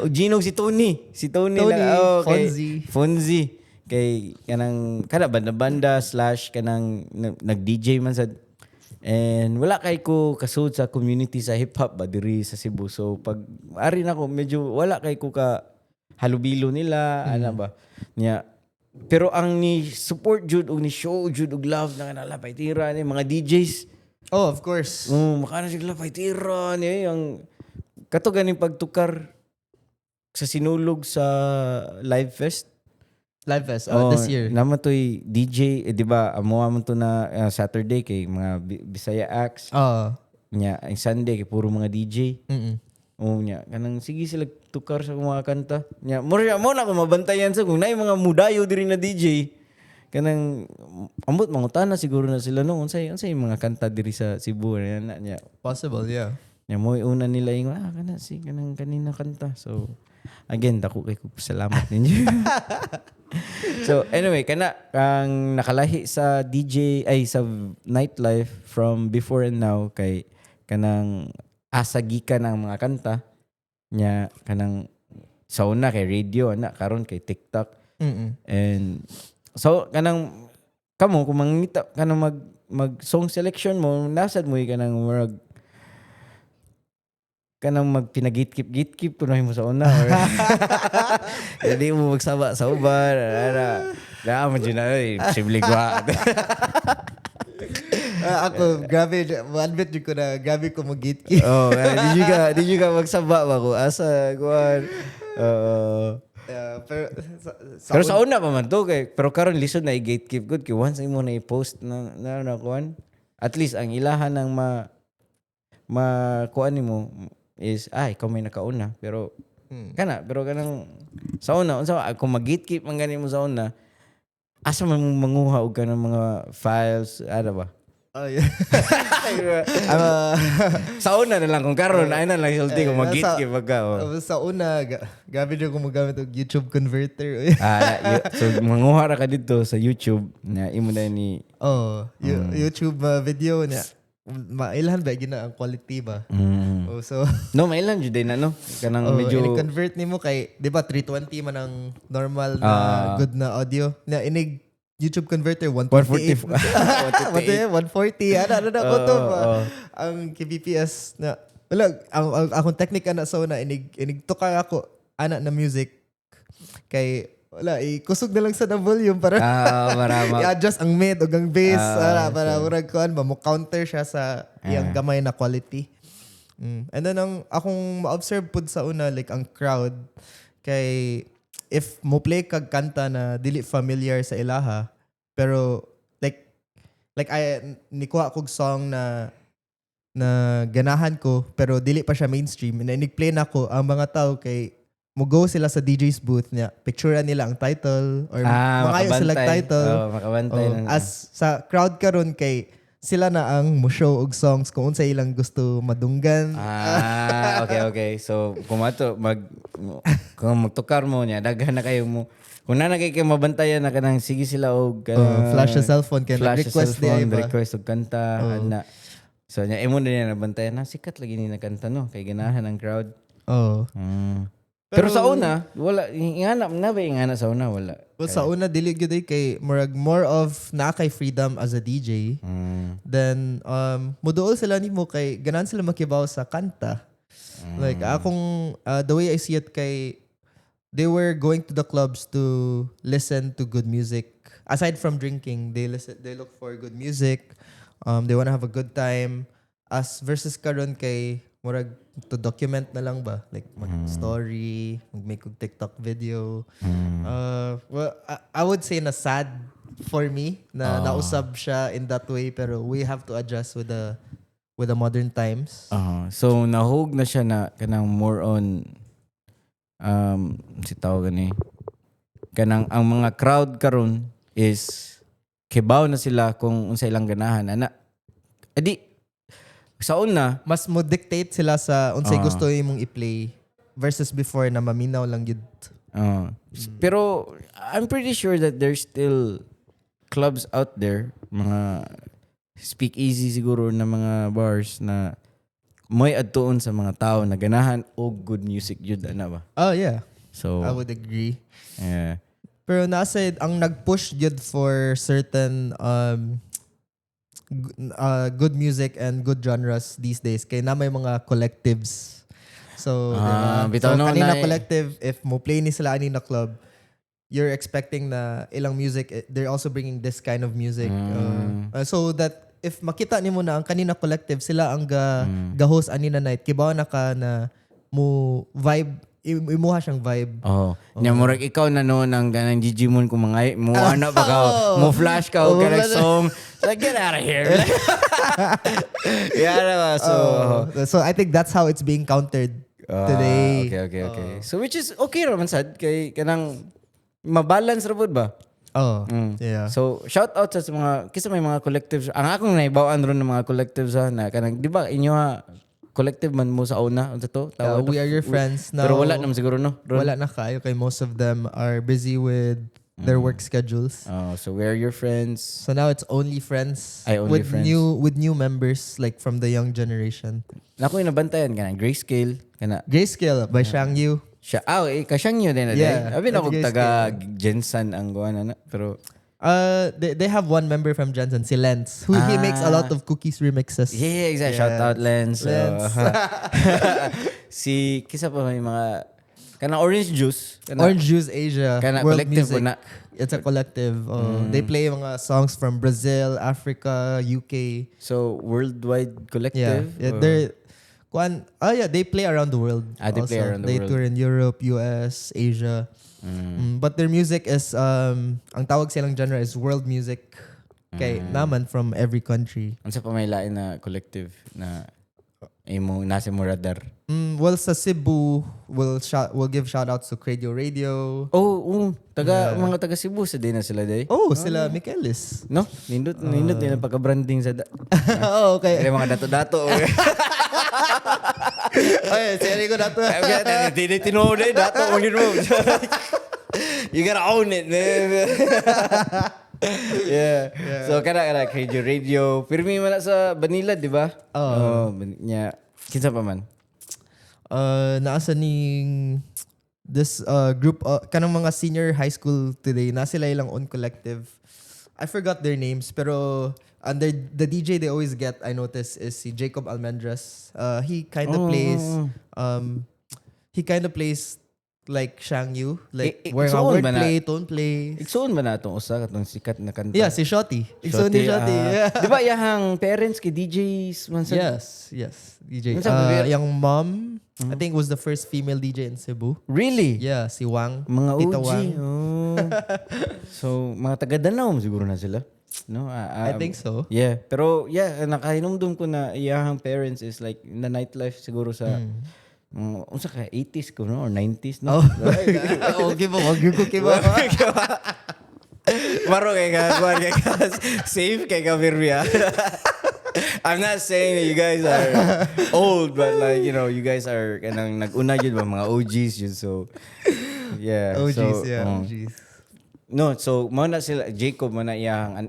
Og Gino, si Tony. Si Tony, Tony, na, oh, kay, Fonzie. Fonzie. Kay kanang kada banda-banda slash kanang nag-DJ man sa and wala kay ko kasud sa community sa hip hop ba diri sa Cebu. So pag ari na ko, medyo wala kay ko ka halubilo nila ana ba. Nya pero ang ni support jud og ni show jud og love na kanala tira ni mga DJs. Oh, of course. Oh, makana sila tira ni ang kato ganing pagtukar sa Sinulog sa Live Fest. Live Fest, oh, this year. Naman to'y DJ, eh, di ba, amuha man to na Saturday kay mga Bisaya acts. Oh. Nya, ang Sunday kay puro mga DJ. Oh, nya, kanang sige sila tukar sa mga kanta. Nya, mo mo na ko mabantayan sa kung naay mga mudayo diri na DJ. Kanang ambot mangutana siguro na sila, no, unsay mga kanta diri sa Cebu na nya. Possible, yeah. Nya mo una nila ingon, ah, kana si kanang kanina kanta. So again, dako kay ko salamat ninyo. So anyway, kana ang nakalahi sa DJ ay sa nightlife from before and now kay kanang asa gikan ang mga kanta nya, kanang sa una kay radio ana, karon kay TikTok. And so kanang kamo kung mangita kanang mag song selection mo, nasad mo kanang murag kanang mag pinag-gatekeep gatekeep kuno mo sa una or hindi mo magsaba sa uban ana na mo jud na eh, posible gwa. Ah, ako, grabe, admit ko na, grabe ko mag-gatekeep. Oh, eh, di ka magsaba ba ko asa kuan. Oo. Yeah, pero sa Pero sa una pa man to kay, pero karon lisod na i-gatekeep good kay once imo na i-post na na kuan, at least ang ilahan ng ma ma kuan nimo is, ah, ikaw may nakauna, pero kana, pero kanang sa una, unsa kung mag-gatekeep man gani mo sa una, asa man mo manguha og kanang mga files ana ba? Oh, yeah. Sa una na lang, kung karon ay na lang sulti kung Eh, mag-gatekeep ka, oh. Sa una, grabe jud ko magamit og YouTube converter. Ah, so manguha ra ka dito sa YouTube na imo na ni Oh, YouTube video niya. Mailhan ba gina ang quality ba? Mm. Oh, so No, mailan jud din na, no, kanang oh, medyo ini-convert nimo kay, 'di ba, 320 man ang normal na good na audio. Na inig YouTube converter 128. 140. 140. Ano ano na ko to ba? Oo. Ang kbps na wala ang akong technique ana sa una, inig tukar ako ana na music kay wala, ikusog na lang sa na volume para Ah, para i-adjust ang mid ug ang bass para murag kuan ba, mo counter siya sa iyang gamay na quality. And then ang akong ma-observe pud sa una, like ang crowd kay if mo play kag kanta na dili familiar sa ilaha, pero like I nikuha kog song na na ganahan ko pero dili pa siya mainstream na inig-play nako, ang mga tao kay mo go sila sa DJ's booth niya, picture nila ang title or mangayo sila makabantay. Title. Oh, makabantay Oh, as sa crowd karon kay sila na ang mo show og songs kung unsa ilang gusto madunggan. Ah, okay. So, kung ato mag kung magtukar mo niya, daghan na kayo mo. Kung na kay mabantayan na kanang sige sila og Oh, flash sa cellphone kay flash sa nag-request di ay cellphone, ba? Request og kanta, ana. So nya imo na niya nabantayan na sikat lagi ni na kanta, no, kay ganahan ang crowd. Oh. Pero sa una, wala ingana na ba, ingana sa una wala. Well, sa una dili gyud eh, kay murag more of naa kay freedom as a DJ. Then muduol sila nimo kay ganahan sila makibaw sa kanta. Like akong the way I see it kay they were going to the clubs to listen to good music. Aside from drinking, they look for good music. They wanna have a good time. As versus karon kay murag to document na lang ba? Like mag story, mag-make og TikTok video. Well, I would say na sad for me na nausab siya in that way, pero we have to adjust with the modern times. Ah, so nahug na siya na kanang more on si tawag gani kanang ang mga crowd karon is kibaw na sila kung unsa ilang ganahan ana. Adi sa una Mas mo dictate sila sa unsay Ah. gusto imong i-play. Versus before na maminaw lang gyud. Pero I'm pretty sure that there's still clubs out there, mga speakeasy siguro na mga bars na may adtuon sa mga tao na ganahan og good music jud ana ba. Oh yeah, So I would agree. Pero nasa ang nag-push gyud for certain good music and good genres these days kay na may mga collectives. So, Ah, diba? bitaw So no, kanina collective, if mo play ni sila ani na club, you're expecting na ilang music, eh, they're also bringing this kind of music. So that if makita nimo na ang kanina collective sila ang ga, ga-host ani na night, kibaw na ka na mo vibe, imuha siyang vibe. Oh, nya murag ikaw na noon ang ganang Gigimon kung mga mo ano ba ka, mo flash ka og Oh, kanang song. Like, "Get out of here." Yeah, diba? So Oh, so I think that's how it's being countered Ah, today. Okay. So which is okay ra man sad kay kanang mabalance ra pud ba? Oh, yeah. So shout out sa mga kisa may mga collectives. Ang akong naibaw-an ron ng mga collectives ha, na kanang di ba inyo ha, collective man mo sa una, unsa to? Tawag to? We Are Your Friends now. Pero wala naman siguro, no? Ron? Wala na kayo kay most of them are busy with their work schedules. Oh, so We Are Your Friends. So now it's Only Friends. Ay, Only with Friends. New with new members, like from the young generation. Nako nabantayan kana Grayscale kana. Grayscale by Shang Yu. Siya, ah, eh, kasyang yun din na. Yeah, Abi na that's kog taga GenSan ang gawa na na. Pero They have one member from GenSan, si Lens, who he makes a lot of Cookies remixes. Yeah, exactly. Shout out Lens. Lens. Si kisa pa may mga kana Orange Juice. Kana, Orange Juice Asia. Kana World collective Music. po na. It's a collective. They play mga songs from Brazil, Africa, UK. So worldwide collective. Yeah, they're kuan, oh yeah, they play around the world. Ah, they play Also. around the They world. Tour in Europe, US, Asia. But their music is ang tawag silang genre is world music. Kay naman from every country. Unsa pa may lain na collective na imo nasa mo radar? Well, sa Cebu, we'll give shout outs to Cradio Radio. Oh, taga mga taga Cebu sa din na sila day. Oh, sila Michelis. No? Nindot nindot nila pagka-branding sa da. Oh, okay. Kaya mga dato-dato. Ay, sorry ko na to. Hindi tinuod eh. Dato mo yun mo. You gotta own it, man. Yeah. So kana kana Radio Radio. Pirmi man na sa Banila, di ba? Oo. Oh, nya. Kinsa pa man? Naasa ning this group, kanang mga senior high school today na sila ilang own collective. I forgot their names, pero under the DJ they always get, I notice, is si Jacob Almendras. He kind of plays like Shang Yu, like Eh, eh, where igsuon ba na- wordplay, tone play. Igsuon ba na atong usa katong sikat na kanta? Yeah, si Shotty. Igsuon ni Shotty. Ah. Yeah. Di ba iyahang parents kay DJs man sa Yes. DJ. Unsa ba Yung mom, I think, was the first female DJ in Cebu. Really? Yeah, si Wang. Mga Tita OG. Wang. Oh. So, mga taga Danao siguro na sila. No? Ah, I think so. Yeah. Pero yeah, nakahinumdum ko na iyahang parents is like in the nightlife siguro sa mga unsa ka 80s ko, no, or 90s, no? Oh, okay ba? Wag yung cookie ba? Maro kay ka, kuwan kay ka, safe kay ka Virvia. I'm not saying that you guys are old, but like, you guys are kanang nag-una yun ba, mga OGs yun. So, yeah. OGs, So, yeah, OGs. No, so mao na sila Jacob, mao na iyang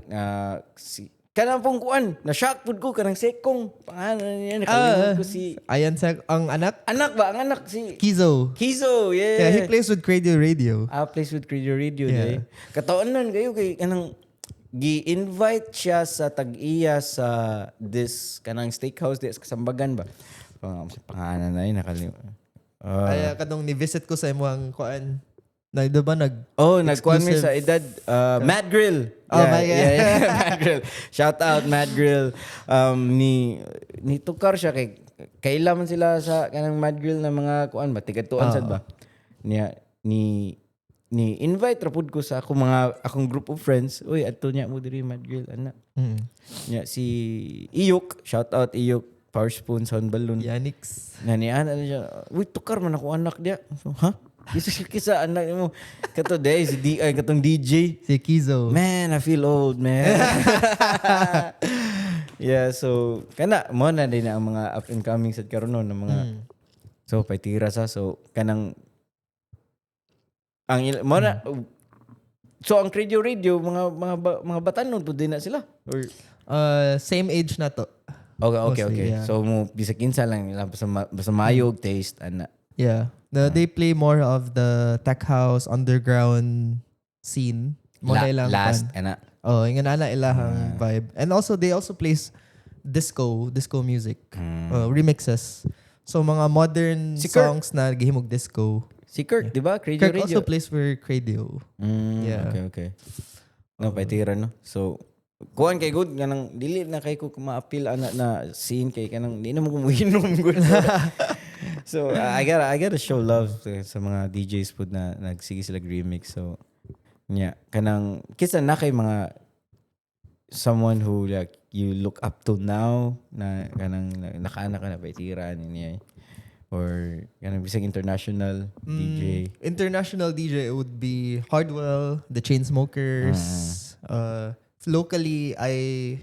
si kanang pong kuan, na shock pud ko kanang sekong pangalan niya, nakalimot ko si Ayan sa ang anak anak ba, ang anak si Kizo. Kizo, yeah. Yeah, he plays with Cradio Radio. Ah, plays with Cradio Radio Yeah. day. Kataon nun kayo kay kanang gi-invite siya sa tag-iya sa this kanang steakhouse di sa Kasambagan ba. Sa pangalan na yun, nakalimot. Ah. Ay, kanang ni-visit ko sa imong kuan. Na di ba nag Oh, nagkuan mi sa Exclusive. edad, Mad Grill. Oh, Yeah, Mad Grill. yeah, Mad Grill. Shout out Mad Grill. Ni tukar siya kay kaila man sila sa kanang Mad Grill na mga kuan ba, tigatuan sad ba. Niya ni invite ra pud ko sa akong mga akong group of friends. "Uy, adto niya mo diri Mad Grill ana." Niya si Iyok, shout out Iyok, Power Spoon Sound Balloon. Yanix. Na ni ana siya, "Uy, tukar man ako anak diya." So, "Ha? Kisa kisa anak mo?" Kato day si D ay katong DJ. Si Kizo. Man, I feel old, man. Yeah, so kana mo na din ang mga up and coming sad karon no, ng mga So paitira sa, so kanang ang mo na. So ang Radio Radio, mga batanon pud din na sila or Same age na to. Okay. Mostly, yeah. So mo bisag kinsa lang nila, basta maayog taste ana. Yeah. They play more of the tech house underground scene. Mo na ilang last kwan. Ana. Oh, yung ana ilahang vibe. And also they also plays disco music. Remixes. So mga modern Si Kirk. Songs na gihimog disco. Si Kirk, di ba? Radio Kirk Radio. Also plays for Cradio. Yeah. Okay. No, paitira, no. So kuan kay good kanang dili na kay ko ma-appeal ana na scene kay kanang di na mo kumuhinom gud. So I gotta show love sa mga DJs pud na nagsige sila remix. So nya kanang kinsa na kay mga someone who like you look up to now na kanang nakaana ka na paitira niya or kanang bisag international DJ? International DJ, it would be Hardwell, the Chainsmokers. Locally, I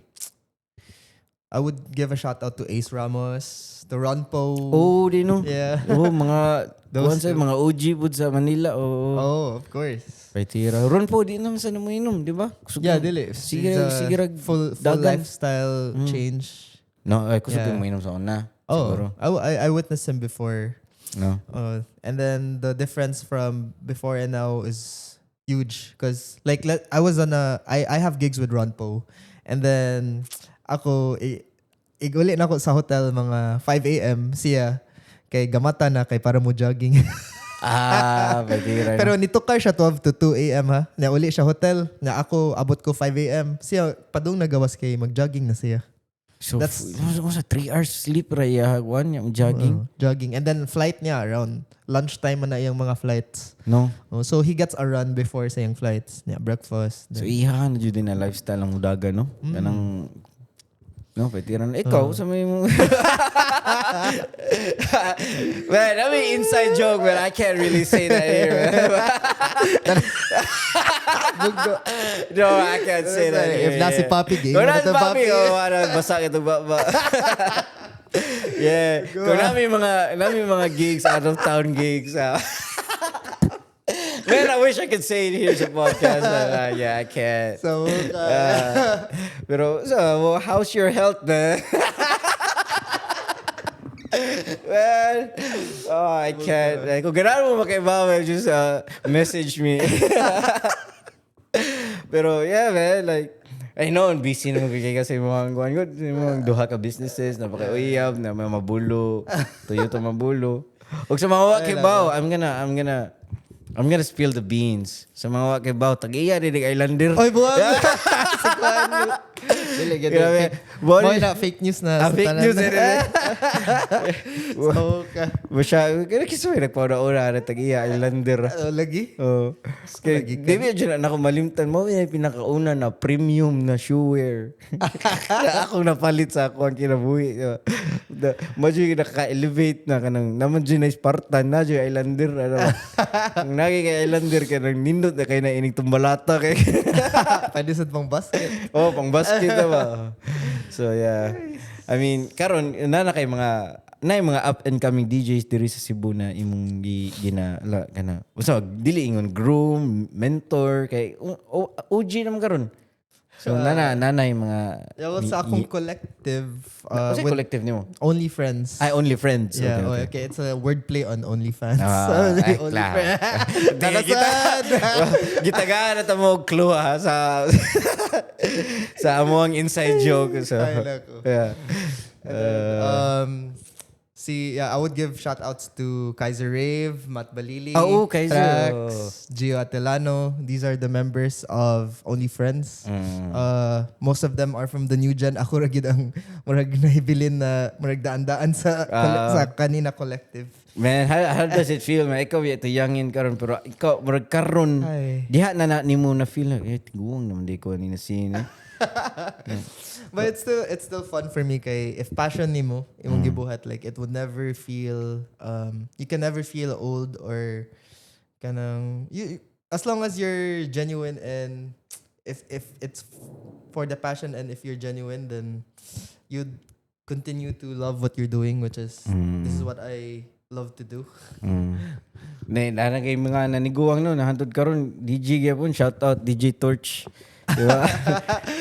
would give a shout out to Ace Ramos, to Ronpo. Oh, di no. Yeah. Oh, mga Those kuan sa two. mga OG pud sa Manila. Oo. Oh, of course. Paitira. Ron po, di naman sa namuinom, di ba? Kusog Yeah, na. dili. Sige, He's a sige rag full dagan. Lifestyle change. No, ay kusog Yeah. yeah. mo sa una. Oh, Siguro. I witnessed him before. No. And then the difference from before and now is huge because like let, I was on a I have gigs with Ronpo and then ako iguli na ako sa hotel mga 5 a.m. Siya kay gamata na kay para mo jogging. Ah, paitira. Pero nitukar siya 12 to 2 a.m. ha. Na uli siya hotel na ako abot ko 5 a.m. Siya padung nagawas kay mag-jogging na siya. So, sa 3 hours sleep ra iya kuan yung jogging. Jogging. And then flight niya around lunchtime man na iyang mga flights. No. Oh, so he gets a run before sa iyang flights. Yeah, breakfast. So Then, iha na jud din na lifestyle ang udaga, no? Kanang no, paitira na. Ikaw, sa may mo. Man, I mean, inside joke, man. I can't really say that here, man. No, I can't say that here. If na si Papi, game Kung na na si to, Papi, Papi. oh, ano, basa ito ba, ba. Yeah. Kung namin mga gigs, out of town gigs. Ah. Man, I wish I could say it here sa podcast. But, yeah, I can't. So, Pero, so, well, how's your health, man? Man, oh, I can't. Like, kung ganahan mo makaibaw, just message me. Pero, yeah, man, like, I know, busy naman kay kasi mga kuan ko, mga duha ka businesses, na uyab, na may mabulo, Toyota mabulo. Ug sa mga wa kibaw, I'm gonna spill the beans. Sa mga wa kibaw, tag-iya ni Islander. Oy, buwag! Si Kwan. Dili, ganda. Grabe. Fake, Body- Mo na, fake news na. Ah, sa fake tanan. news, eh, eh. So, ka. Masya, kaya kasi may nagpauna-una na tag-iya Islander. Oh, lagi? Oh. Kaya, Lagi ka. di ba dyan na ako malimtan mo, yung pinakauna na premium na shoewear na akong napalit sa ako ang kinabuhi. Di ba? Mo dyan naka-elevate na kanang naman dyan na Spartan na dyan Islander. Ano ba? Ang nagi kay Islander ka nang nindot na kay na inig tumbalata kay. Pwede sa pang basket. Oh, pang basket na ba? So yeah. I mean, karon na na kay mga na yung mga up and coming DJs diri sa Cebu na imong gina la, kana. Basta dili ingon groom, mentor kay OG naman karon. So nana yung mga Yeah, well, sa akong collective, Unsay with collective nimo? Only Friends. Ay, Only Friends. Yeah, Okay, oh, okay. okay. It's a wordplay on OnlyFans. Ah, ay, Only klaro. Friends. Di, kita, gitagaan na ta mo og clue ha, sa among inside joke. So, Ay, nako. Yeah. And then, see, yeah, I would give shout outs to Kaiser Rave, Matt Balili, Ah, oo, Kaiser, Trax, Gio Atelano. These are the members of Only Friends. Most of them are from the new gen. Ako ra gid ang murag nahibilin na murag daan-daan sa kanina collective. Man, how does it feel, man? Ikaw ito youngin karon pero ikaw murag karon Ay. diha na na nimo na feel na eh tiguang naman di ko ni na scene. Eh. But it's still fun for me kay if passion nimo imong gibuhat, like it would never feel you can never feel old or kanang you, as long as you're genuine and if it's for the passion and if you're genuine, then you'd continue to love what you're doing, which is this is what I love to do. Ne, naa kay mga naniguang, no, nahantod karon DJ gyapon, shout out DJ Torch. Di ba?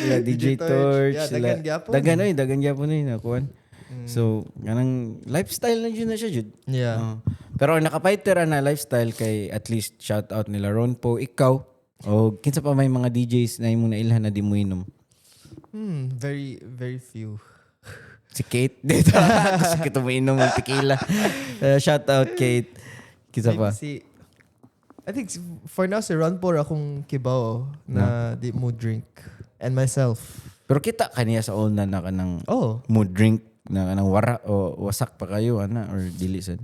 Yeah, DJ DJ Torch. Torch. Yeah, sila. daghan gyapon. Daghan oy, daghan gyapon oy nakuan. So, kanang lifestyle na jud na siya jud. Yeah. Oo. Pero ang nakafighter na lifestyle kay at least shout out nila Ron po, ikaw o kinsa pa may mga DJs na imong nailhan na di mo inom? Very, very few. Si Kate dito. Gusto kita mo inom ng tequila. Shout out Kate. Kinsa pa? Maybe si I think for now si Ron po ra akong kibaw na di mo drink and myself. Pero kita kaniya sa all na na kanang Oh. mo drink na kanang wara o wasak pa kayo ana or dili sad?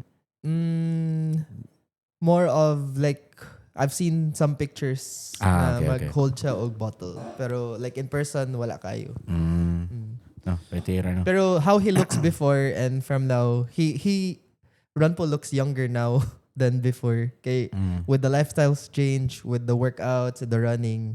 More of like I've seen some pictures Ah, na mag-hold siya og bottle. Pero like in person, wala kayo. No, pwede no. Pero how he looks before and from now, he Ronpo looks younger now than before. Kay with the lifestyles change, with the workouts, the running,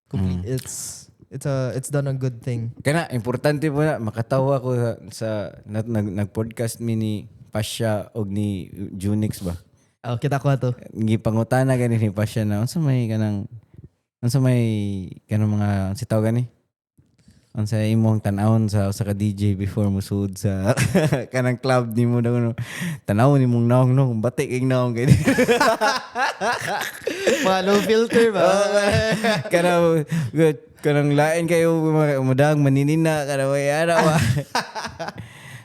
complete it's done a good thing. Kana importante po na makatawa ko sa nag-podcast mi ni Pasha og ni Junix ba. Oh, kita ko to. Gipangutana gani ni Pasha na unsa may kanang mga unsa tawag gani? Unsa imong tan-awon sa usa ka DJ before mo sud sa kanang club nimo daw, no? Tan-awon nimong naong, no, kung bati kay naong kay Mga no filter ba? Kanang good kanang lain kayo mudang maninina kanang way ana ba.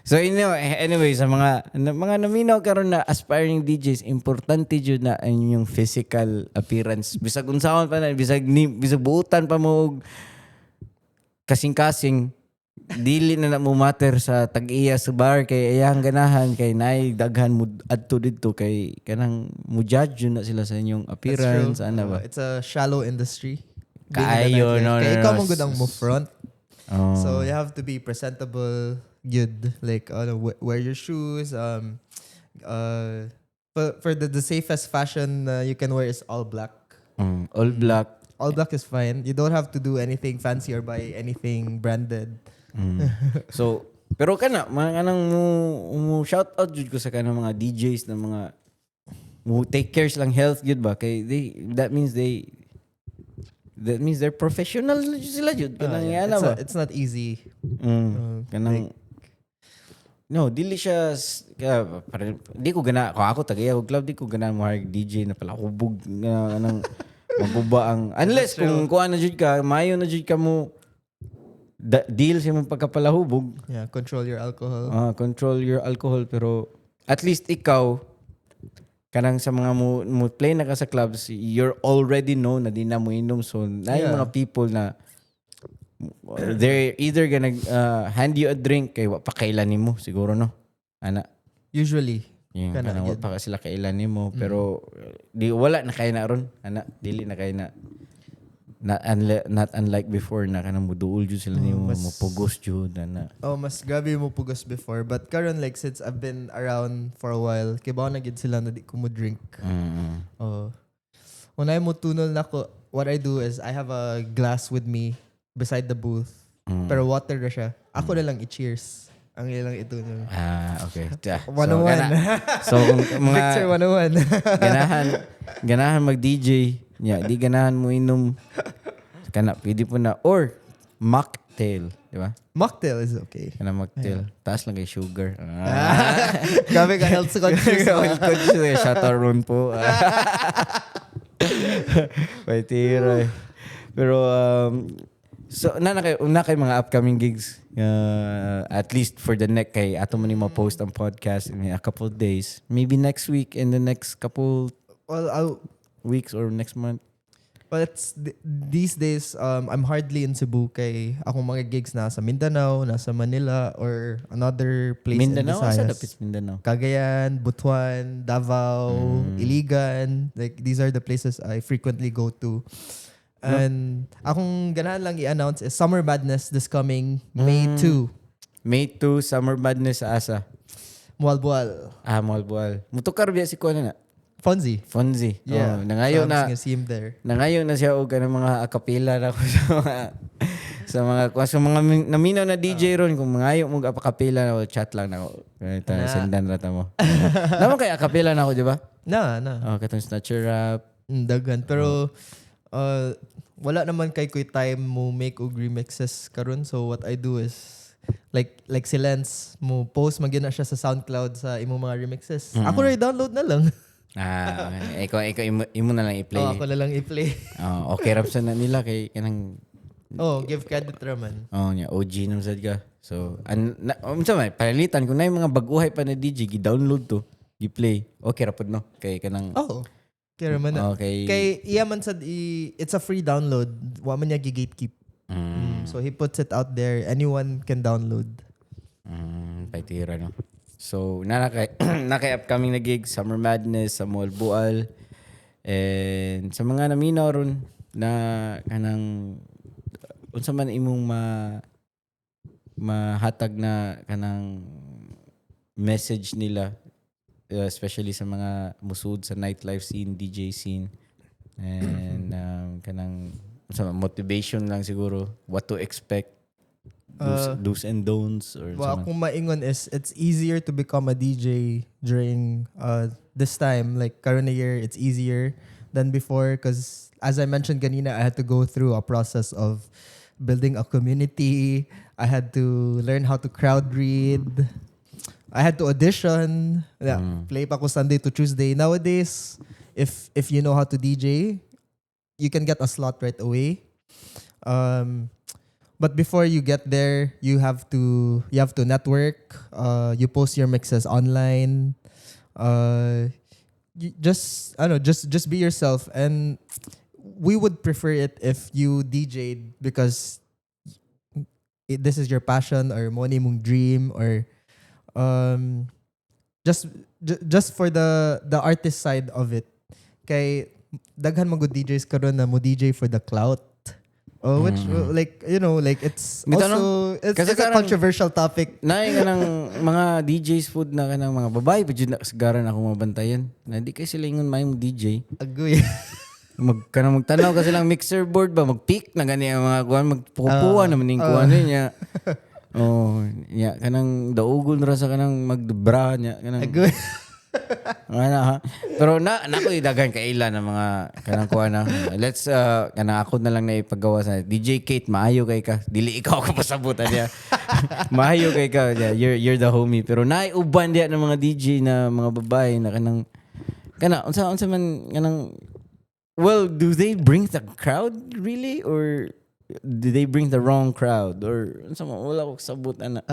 So anyway, sa mga naminaw karon na aspiring DJs, importante jud na ang inyong physical appearance. Bisag unsaon pa na, bisag buutan pa mo og kasing-kasing, dili na na mo matter sa tag-iya sa bar kay iyang ganahan kay naay daghan mo adto didto kay kanang mo judge jud na sila sa inyong That's appearance true. ana ba. It's a shallow industry, being in the Kaayo, nightlife. no, Kaya no, ikaw no. mo gud ang mo front. Oh. So you have to be presentable, good. Like wear your shoes. For the safest fashion you can wear is all black. All black. All black is fine. You don't have to do anything fancy or buy anything branded. So, pero kana mga kanang mo shout out jud ko sa kanang mga DJs na mga mo take care silang health jud ba kay they that means they're professional jud sila jud kanang yana It's, ba. it's not easy. Kanang no, dili siya kaya, di ko gana kung ako tagay ako club, di ko gana mo hire DJ na pala hubog nga kanang maguba ang unless kung kuan na jud ka, maayo na jud ka mo deal sa imong pagkapalahubog. Yeah, control your alcohol. Ah, control your alcohol, pero at least ikaw kanang sa mga mo play na ka sa clubs, you're already know na di na mo inom, so na yung mga people na they're either gonna hand you a drink kay wa pa kailan nimo siguro, no, ana. Usually. Yung Kana, kanang wa gyud. pa sila kailan nimo, pero di wala na kay na ron ana, dili na kay na not unlike before na kanang muduol jud sila nimo, mupugos jud ana. Oh, mas grabe mo pugos before. But karon, like since I've been around for a while, kibaw na gid sila na di ko mo drink. Oh. When I mo tunol na ko, what I do is I have a glass with me beside the booth. Pero water na siya. Ako na lang i-cheers. Ang ilang itunol. Ah, okay. Ta. So, 101. So kung mga Victor 101. Ganahan mag DJ, nya di ganahan mo inom kana, pwede po na or mocktail, di ba? Mocktail is okay. Kana mocktail. Taas lang kay sugar. Ah. Grabe ka health conscious. Health conscious eh. Shout out Ron po. May tira eh. Pero so na kay mga upcoming gigs, at least for the next, kay ato mo ni ma-post ang podcast in a couple of days. Maybe next week, in the next couple Well, I'll, weeks or next month. But these days, I'm hardly in Cebu kay akong mga gigs nasa Mindanao, nasa Manila, or another place Mindanao, in asa Visayas. dapit Mindanao? Cagayan, Butuan, Davao, Iligan. Like, these are the places I frequently go to. And akong ganahan lang i-announce is Summer Madness this coming May 2. May 2, Summer Madness sa asa? Moalboal. Ah, Moalboal. Mutukar biya si kuan na. Fonzie. Fonzie. Yeah. Oh, nangayo So I'm na just gonna see him there. nangayo na siya og kanang mga acapella na ko sa mga Sa mga naminaw na DJ ron, kung mangayo mo acapella, chat lang nako. Ganito, Na. Sendan ra ta mo. Naman kay acapella na ako, di ba? Na. Oh, katong Snatcher Rap. Daghan. Pero wala naman kay ko'y time mo make og remixes karon. So what I do is like si Lens mo post man gyud na siya sa SoundCloud sa imong mga remixes. Ako ra download na lang. Ah, okay. Ikaw imo na lang i-play. Oh, ako na lang i-play. Oh, okay rap sa na nila kay kanang Oh, give credit ra man. Oh, nya OG naman sad ka. So, unsa man palitan kung na yung mga baguhay pa na DJ gi-download to, gi-play. Okay ra pud, no? Kay kanang Oh. Kaya man na. Okay. Kay iya man sad i it's a free download. Wa man niya gi-gatekeep. So he puts it out there. Anyone can download. Paitira, no. So, na kay upcoming na gig, Summer Madness sa Moalboal. And sa mga naminaw ron na kanang unsa man imong mahatag na kanang message nila, especially sa mga musud sa nightlife scene, DJ scene, and kanang unsa man, motivation lang siguro, what to expect, do's and don'ts or Well, unsa man. Akong maingon is it's easier to become a DJ during this time, like current year, it's easier than before because, as I mentioned ganina, I had to go through a process of building a community. I had to learn how to crowd read. I had to audition. Yeah, play pa ko Sunday to Tuesday. Nowadays, if you know how to DJ, you can get a slot right away. But before you get there, you have to network. You post your mixes online. You just, I don't know, just be yourself. And we would prefer it if you DJ'd because this is your passion or mao ni imong dream or just for the artist side of it. Kay daghan man gud DJs karon na mo DJ for the clout. Oh, which like like it's Bitaw, also it's, Kasi it's a controversial topic. Naay kanang mga DJs food na kanang mga babae pa jud na kasagaran ako mabantayan. Na di kay sila ingon maayong DJ. Agoy. Mag kanang magtanaw ka silang mixer board ba, mag-pick na gani ang mga kuan, magpupuan naman ning kuan niya. Oh, nya kanang daugon ra sa kanang magbra niya kanang Agoy. Ano ha? Pero na nako daghan kaila ng mga kanang kuan na. Let's kanang ako na lang na ipagawa sa DJ Kate, maayo kay ka. Dili ikaw ako pasabutan niya. Maayo kay ka. Yeah, you're the homie. Pero naay uban diya ng mga DJ na mga babae na kanang kana unsa man kanang, well, do they bring the crowd really or do they bring the wrong crowd or unsa man, wala ko sabot ana.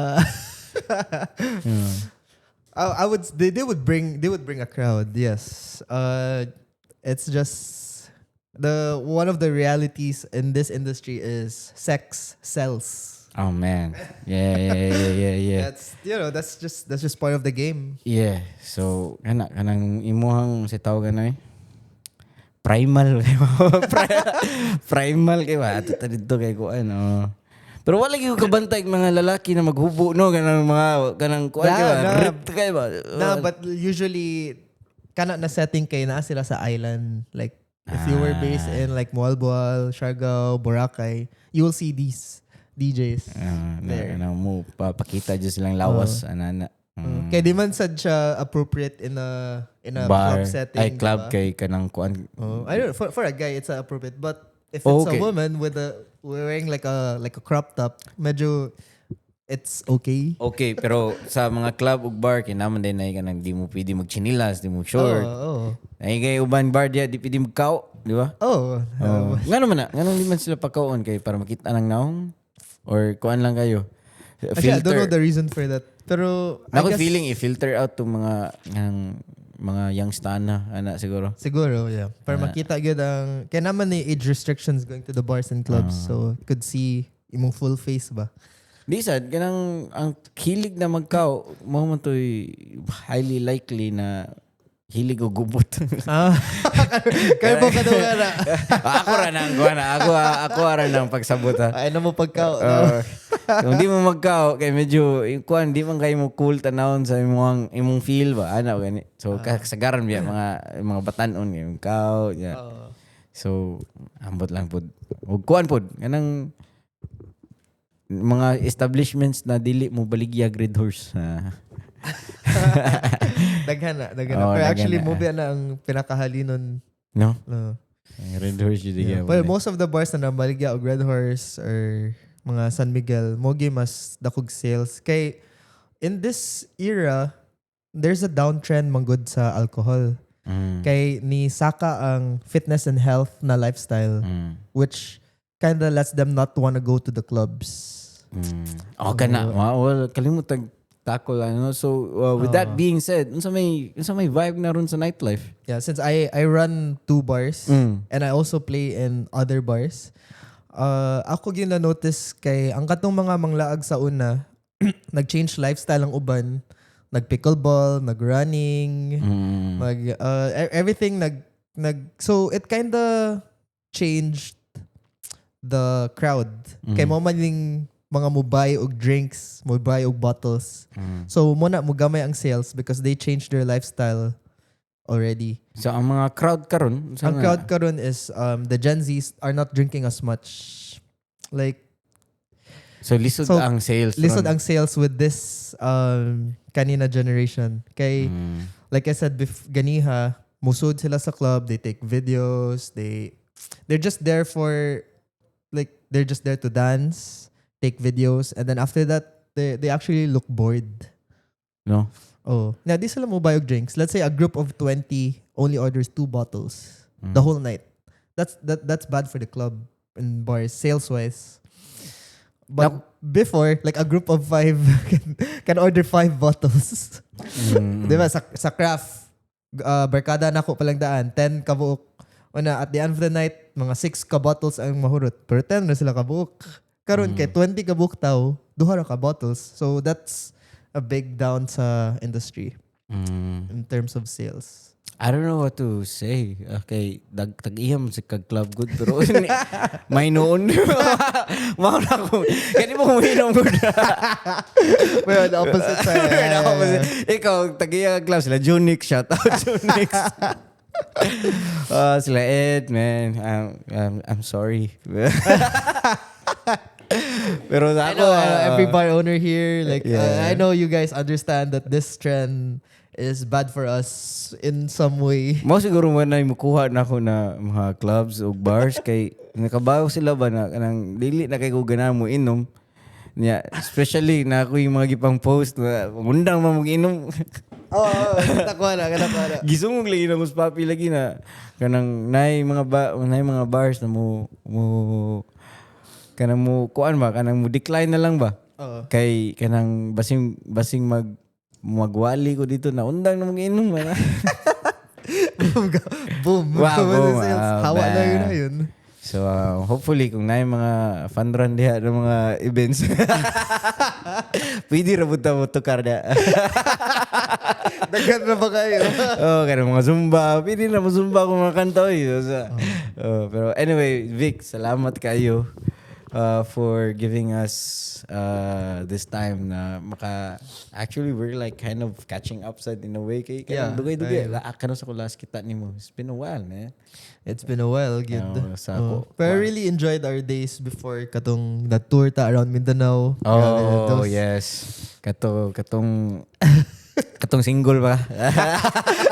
I would they would bring a crowd. Yes. It's just the one of the realities in this industry is sex sells. Oh man. Yeah. That's you know that's just part of the game. Yeah. So kana kanang imuhang si tawag ano eh. Primal, primal kay ba ato ta didto kay kuan, oh. Pero wala gyud ko kabantay og mga lalaki na maghubo, no, kanang mga kanang kuan kay ba. Na. Rip kay ba. No, but usually kana na setting kay naa sila sa island. Like if you were based in like Moalboal, Siargao, Boracay, you will see these DJs Ah, na, there. Na mo papakita jud silang lawas ana na. Kaya di man sad siya appropriate in a Bar club setting. ay club diba? Kay kanang kuan. Oh, I don't know. For a guy, it's appropriate. But if Oh, it's okay. a woman with a wearing like a crop top, medyo it's okay. Okay, pero sa mga club ug bar kay naman din ay kanang di mo pwede magchinilas, di mo short. Oh. Ay kay uban bar diya di pwede magkaw, di ba? Oh. Oh. Ngano man na? Ngano di man sila pagkaon kay para makita ng naong or kuan lang kayo? Actually, I don't know the reason for that. Pero I Nako guess, feeling i-filter out tong mga ng mga youngstana ana siguro. Siguro, yeah. Para makita gyud ang kaya naman ni age restrictions going to the bars and clubs. So could see imong full face ba. Di sad kanang ang hilig na magkaw mao man to'y highly likely na hilig og gubot. Ah. Kaya po ka na. Ako ra nang kuan, ako ako ra nang pagsabot ha. Ay na mo pagka. Kung di mo magkao kay medyo yung kuan di man kayo mo cool tanawon sa imong feel ba ana gani. So kasagaran biya mga batan-on yung kao yeah. So ambot lang pod. Ug kuan pod kanang Mga establishments na dili mo baligyag Red Horse. Ah. Daghan na, daghan na. Oo, Pero daghan actually, na. Mo na ang pinakahalinon. No? No. Ang Red Horse yun. Yeah. But most of the bars na namaligya og Red Horse or mga San Miguel, mo gyud mas dakog sales. Kay in this era, there's a downtrend manggod sa alcohol. Kay ni saka ang fitness and health na lifestyle which kinda lets them not wanna go to the clubs. Okay na. Well, kalimutan tackle ano. So with that being said, unsa may vibe na ron sa nightlife? Yeah, since I run two bars and I also play in other bars. Ako gyud na notice kay ang katong mga manglaag sa una, nag-change lifestyle ang uban, nag-pickleball, nag-running, mag everything nag so it kinda changed the crowd. Kay mo man yung mga mo-buy og drinks, mo buy og bottles. So mo na mugamay ang sales because they changed their lifestyle already. So ang mga crowd karon, unsa Ang nga? Crowd karon is the Gen Zs are not drinking as much. Like So lisod So, ang sales lisod ron. Ang sales with this kanina generation. Kay like I said ganiha, musud sila sa club, they take videos, they're just there for like they're just there to dance, take videos, and then after that they actually look bored. No? Oh. Now, di sila mo buy og drinks. Let's say a group of 20 only orders two bottles the whole night. That's bad for the club and bars sales wise. But before, like a group of five can order five bottles. Di ba? Sa craft, barkada nako palang daan, 10 kabuok. Una, at the end of the night, mga 6 ka bottles ang mahurot. Pero 10 na sila kabuok. Karon kay 20 kabuok tao, duha ra ka bottles. So that's a big down sa industry in terms of sales. I don't know what to say. Okay, dag tag-iyam sa kag club good pero may noon. Mao na ko. Kaya di mo kuminom good. We're on the opposite side. We're the opposite. Ikaw, tag-iya kag club sila Junix, shout out Junix. Sila Ed, man. I'm sorry. Pero sa I ako, know, every bar owner here, like, I know you guys understand that this trend is bad for us in some way. Mao siguro mo na mukuha na ako na mga clubs o bars kay nakabaw sila ba na kanang dili na kay ko ganahan mo inom. Nya, especially na ako yung mga gipang post na undang man mo inom. Oo, oh, katakuha na, katakuha na. Gisungog lagi na ko sa papi lagi na kanang nay mga bars na mo kanang mo kuan ba, kanang mo decline na lang ba Oo. Kay kanang basing magwali ko dito na undang na mag-inom ba na. Boom. Wow, boom. Sales. Ah, Hawa na yun man. na yun. So hopefully kung naay mga fun run diha ng mga events, pwede ra pud ta mo tukar diha. Daghan na ba kayo? Oh, kanang mga Zumba, pwede na mo Zumba kung mga kanta oy. So, oh, pero anyway, Vic, salamat kayo for giving us this time na maka actually we're like kind of catching up sad in a way kay kanang Yeah, dugay-dugay ay. la kano sa ko last kita nimo. It's been a while, man. It's been a while, gud. Oo, sa Oh. ako. Pero I really enjoyed our days before katong na-tour ta around Mindanao. Grabe, Oh, yes. Kato katong single ba?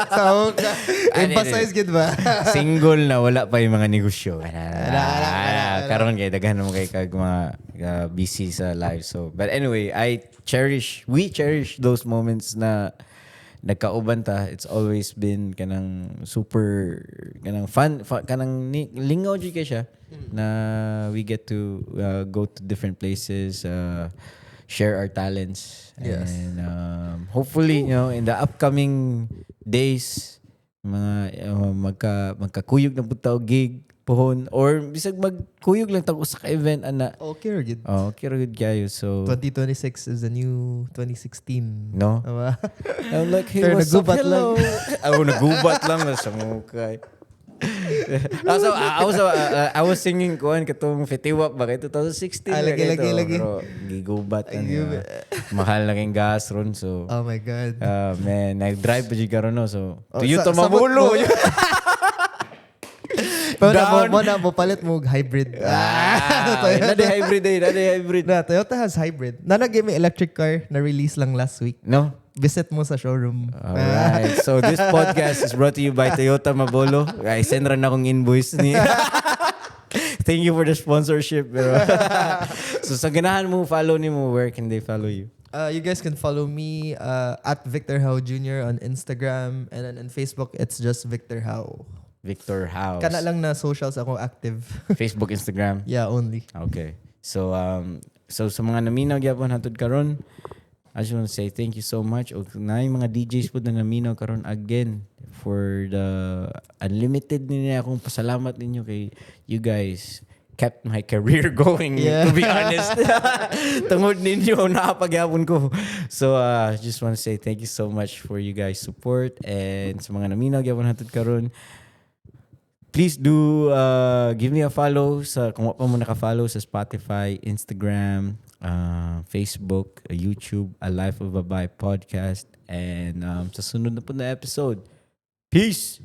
Sao ka? Ano, Emphasize gud ba? Single na wala pa yung mga negosyo. Wala, wala, wala, wala. Karon kay daghan naman kay kag mga busy sa life. So, but anyway, I cherish we cherish those moments na nagkauban ta. It's always been kanang super kanang fun, kanang lingaw jud kay siya na we get to go to different places, share our talents and hopefully in the upcoming days mga magkakuyog na pud ta og gig pohon or bisag magkuyog lang ta og usa ka event ana. Okay, gud. Oh, okay ra gud kayo, so 2026 is the new 2016. No. Diba? I'm like, "Hey, Pero what's up? nagubat Hello." Oh, nagubat lang sa mukha. Also, I was singing kuan katong Fetty Wap ba kay 2016 Ah, lagi, na lagi, kato. lagi. Pero gigubat na niya. Gigubat. Mahal na kayong gas ron, so Oh my God. Man, nag-drive pa jud karon, no, so Oh, tuyo to samot mabulo. mo. Pero na mo Down. Mo na mo palit mo og hybrid. Ah, na di hybrid eh, na di hybrid. Na Toyota has hybrid. Na may electric car na release lang last week. No? Visit mo sa showroom. Alright. So this podcast is brought to you by Toyota Mabolo. I send ra na akong invoice ni. Thank you for the sponsorship. Pero so sa ganahan mo follow nimo, where can they follow you? You guys can follow me at Victor Howe Jr. on Instagram, and then on Facebook it's just Victor Howe. Victor House. Kana lang na socials ako active. Facebook, Instagram. Yeah, only. Okay. So sa mga naminaw gyapon hantod karon, I just want to say thank you so much. Og naay mga DJs pud na naminaw karon, again for the unlimited niya akong pasalamat ninyo kay you guys kept my career going, to be honest. Tungod ninyo naa pa gyapon ko. So just want to say thank you so much for you guys' support, and sa mga naminaw gyapon hantod karon, please do give me a follow sa kung wa pa mo naka-follow sa Spotify, Instagram, Facebook, YouTube, A Life of a Bi podcast, and sa sunod na pud na episode. Peace.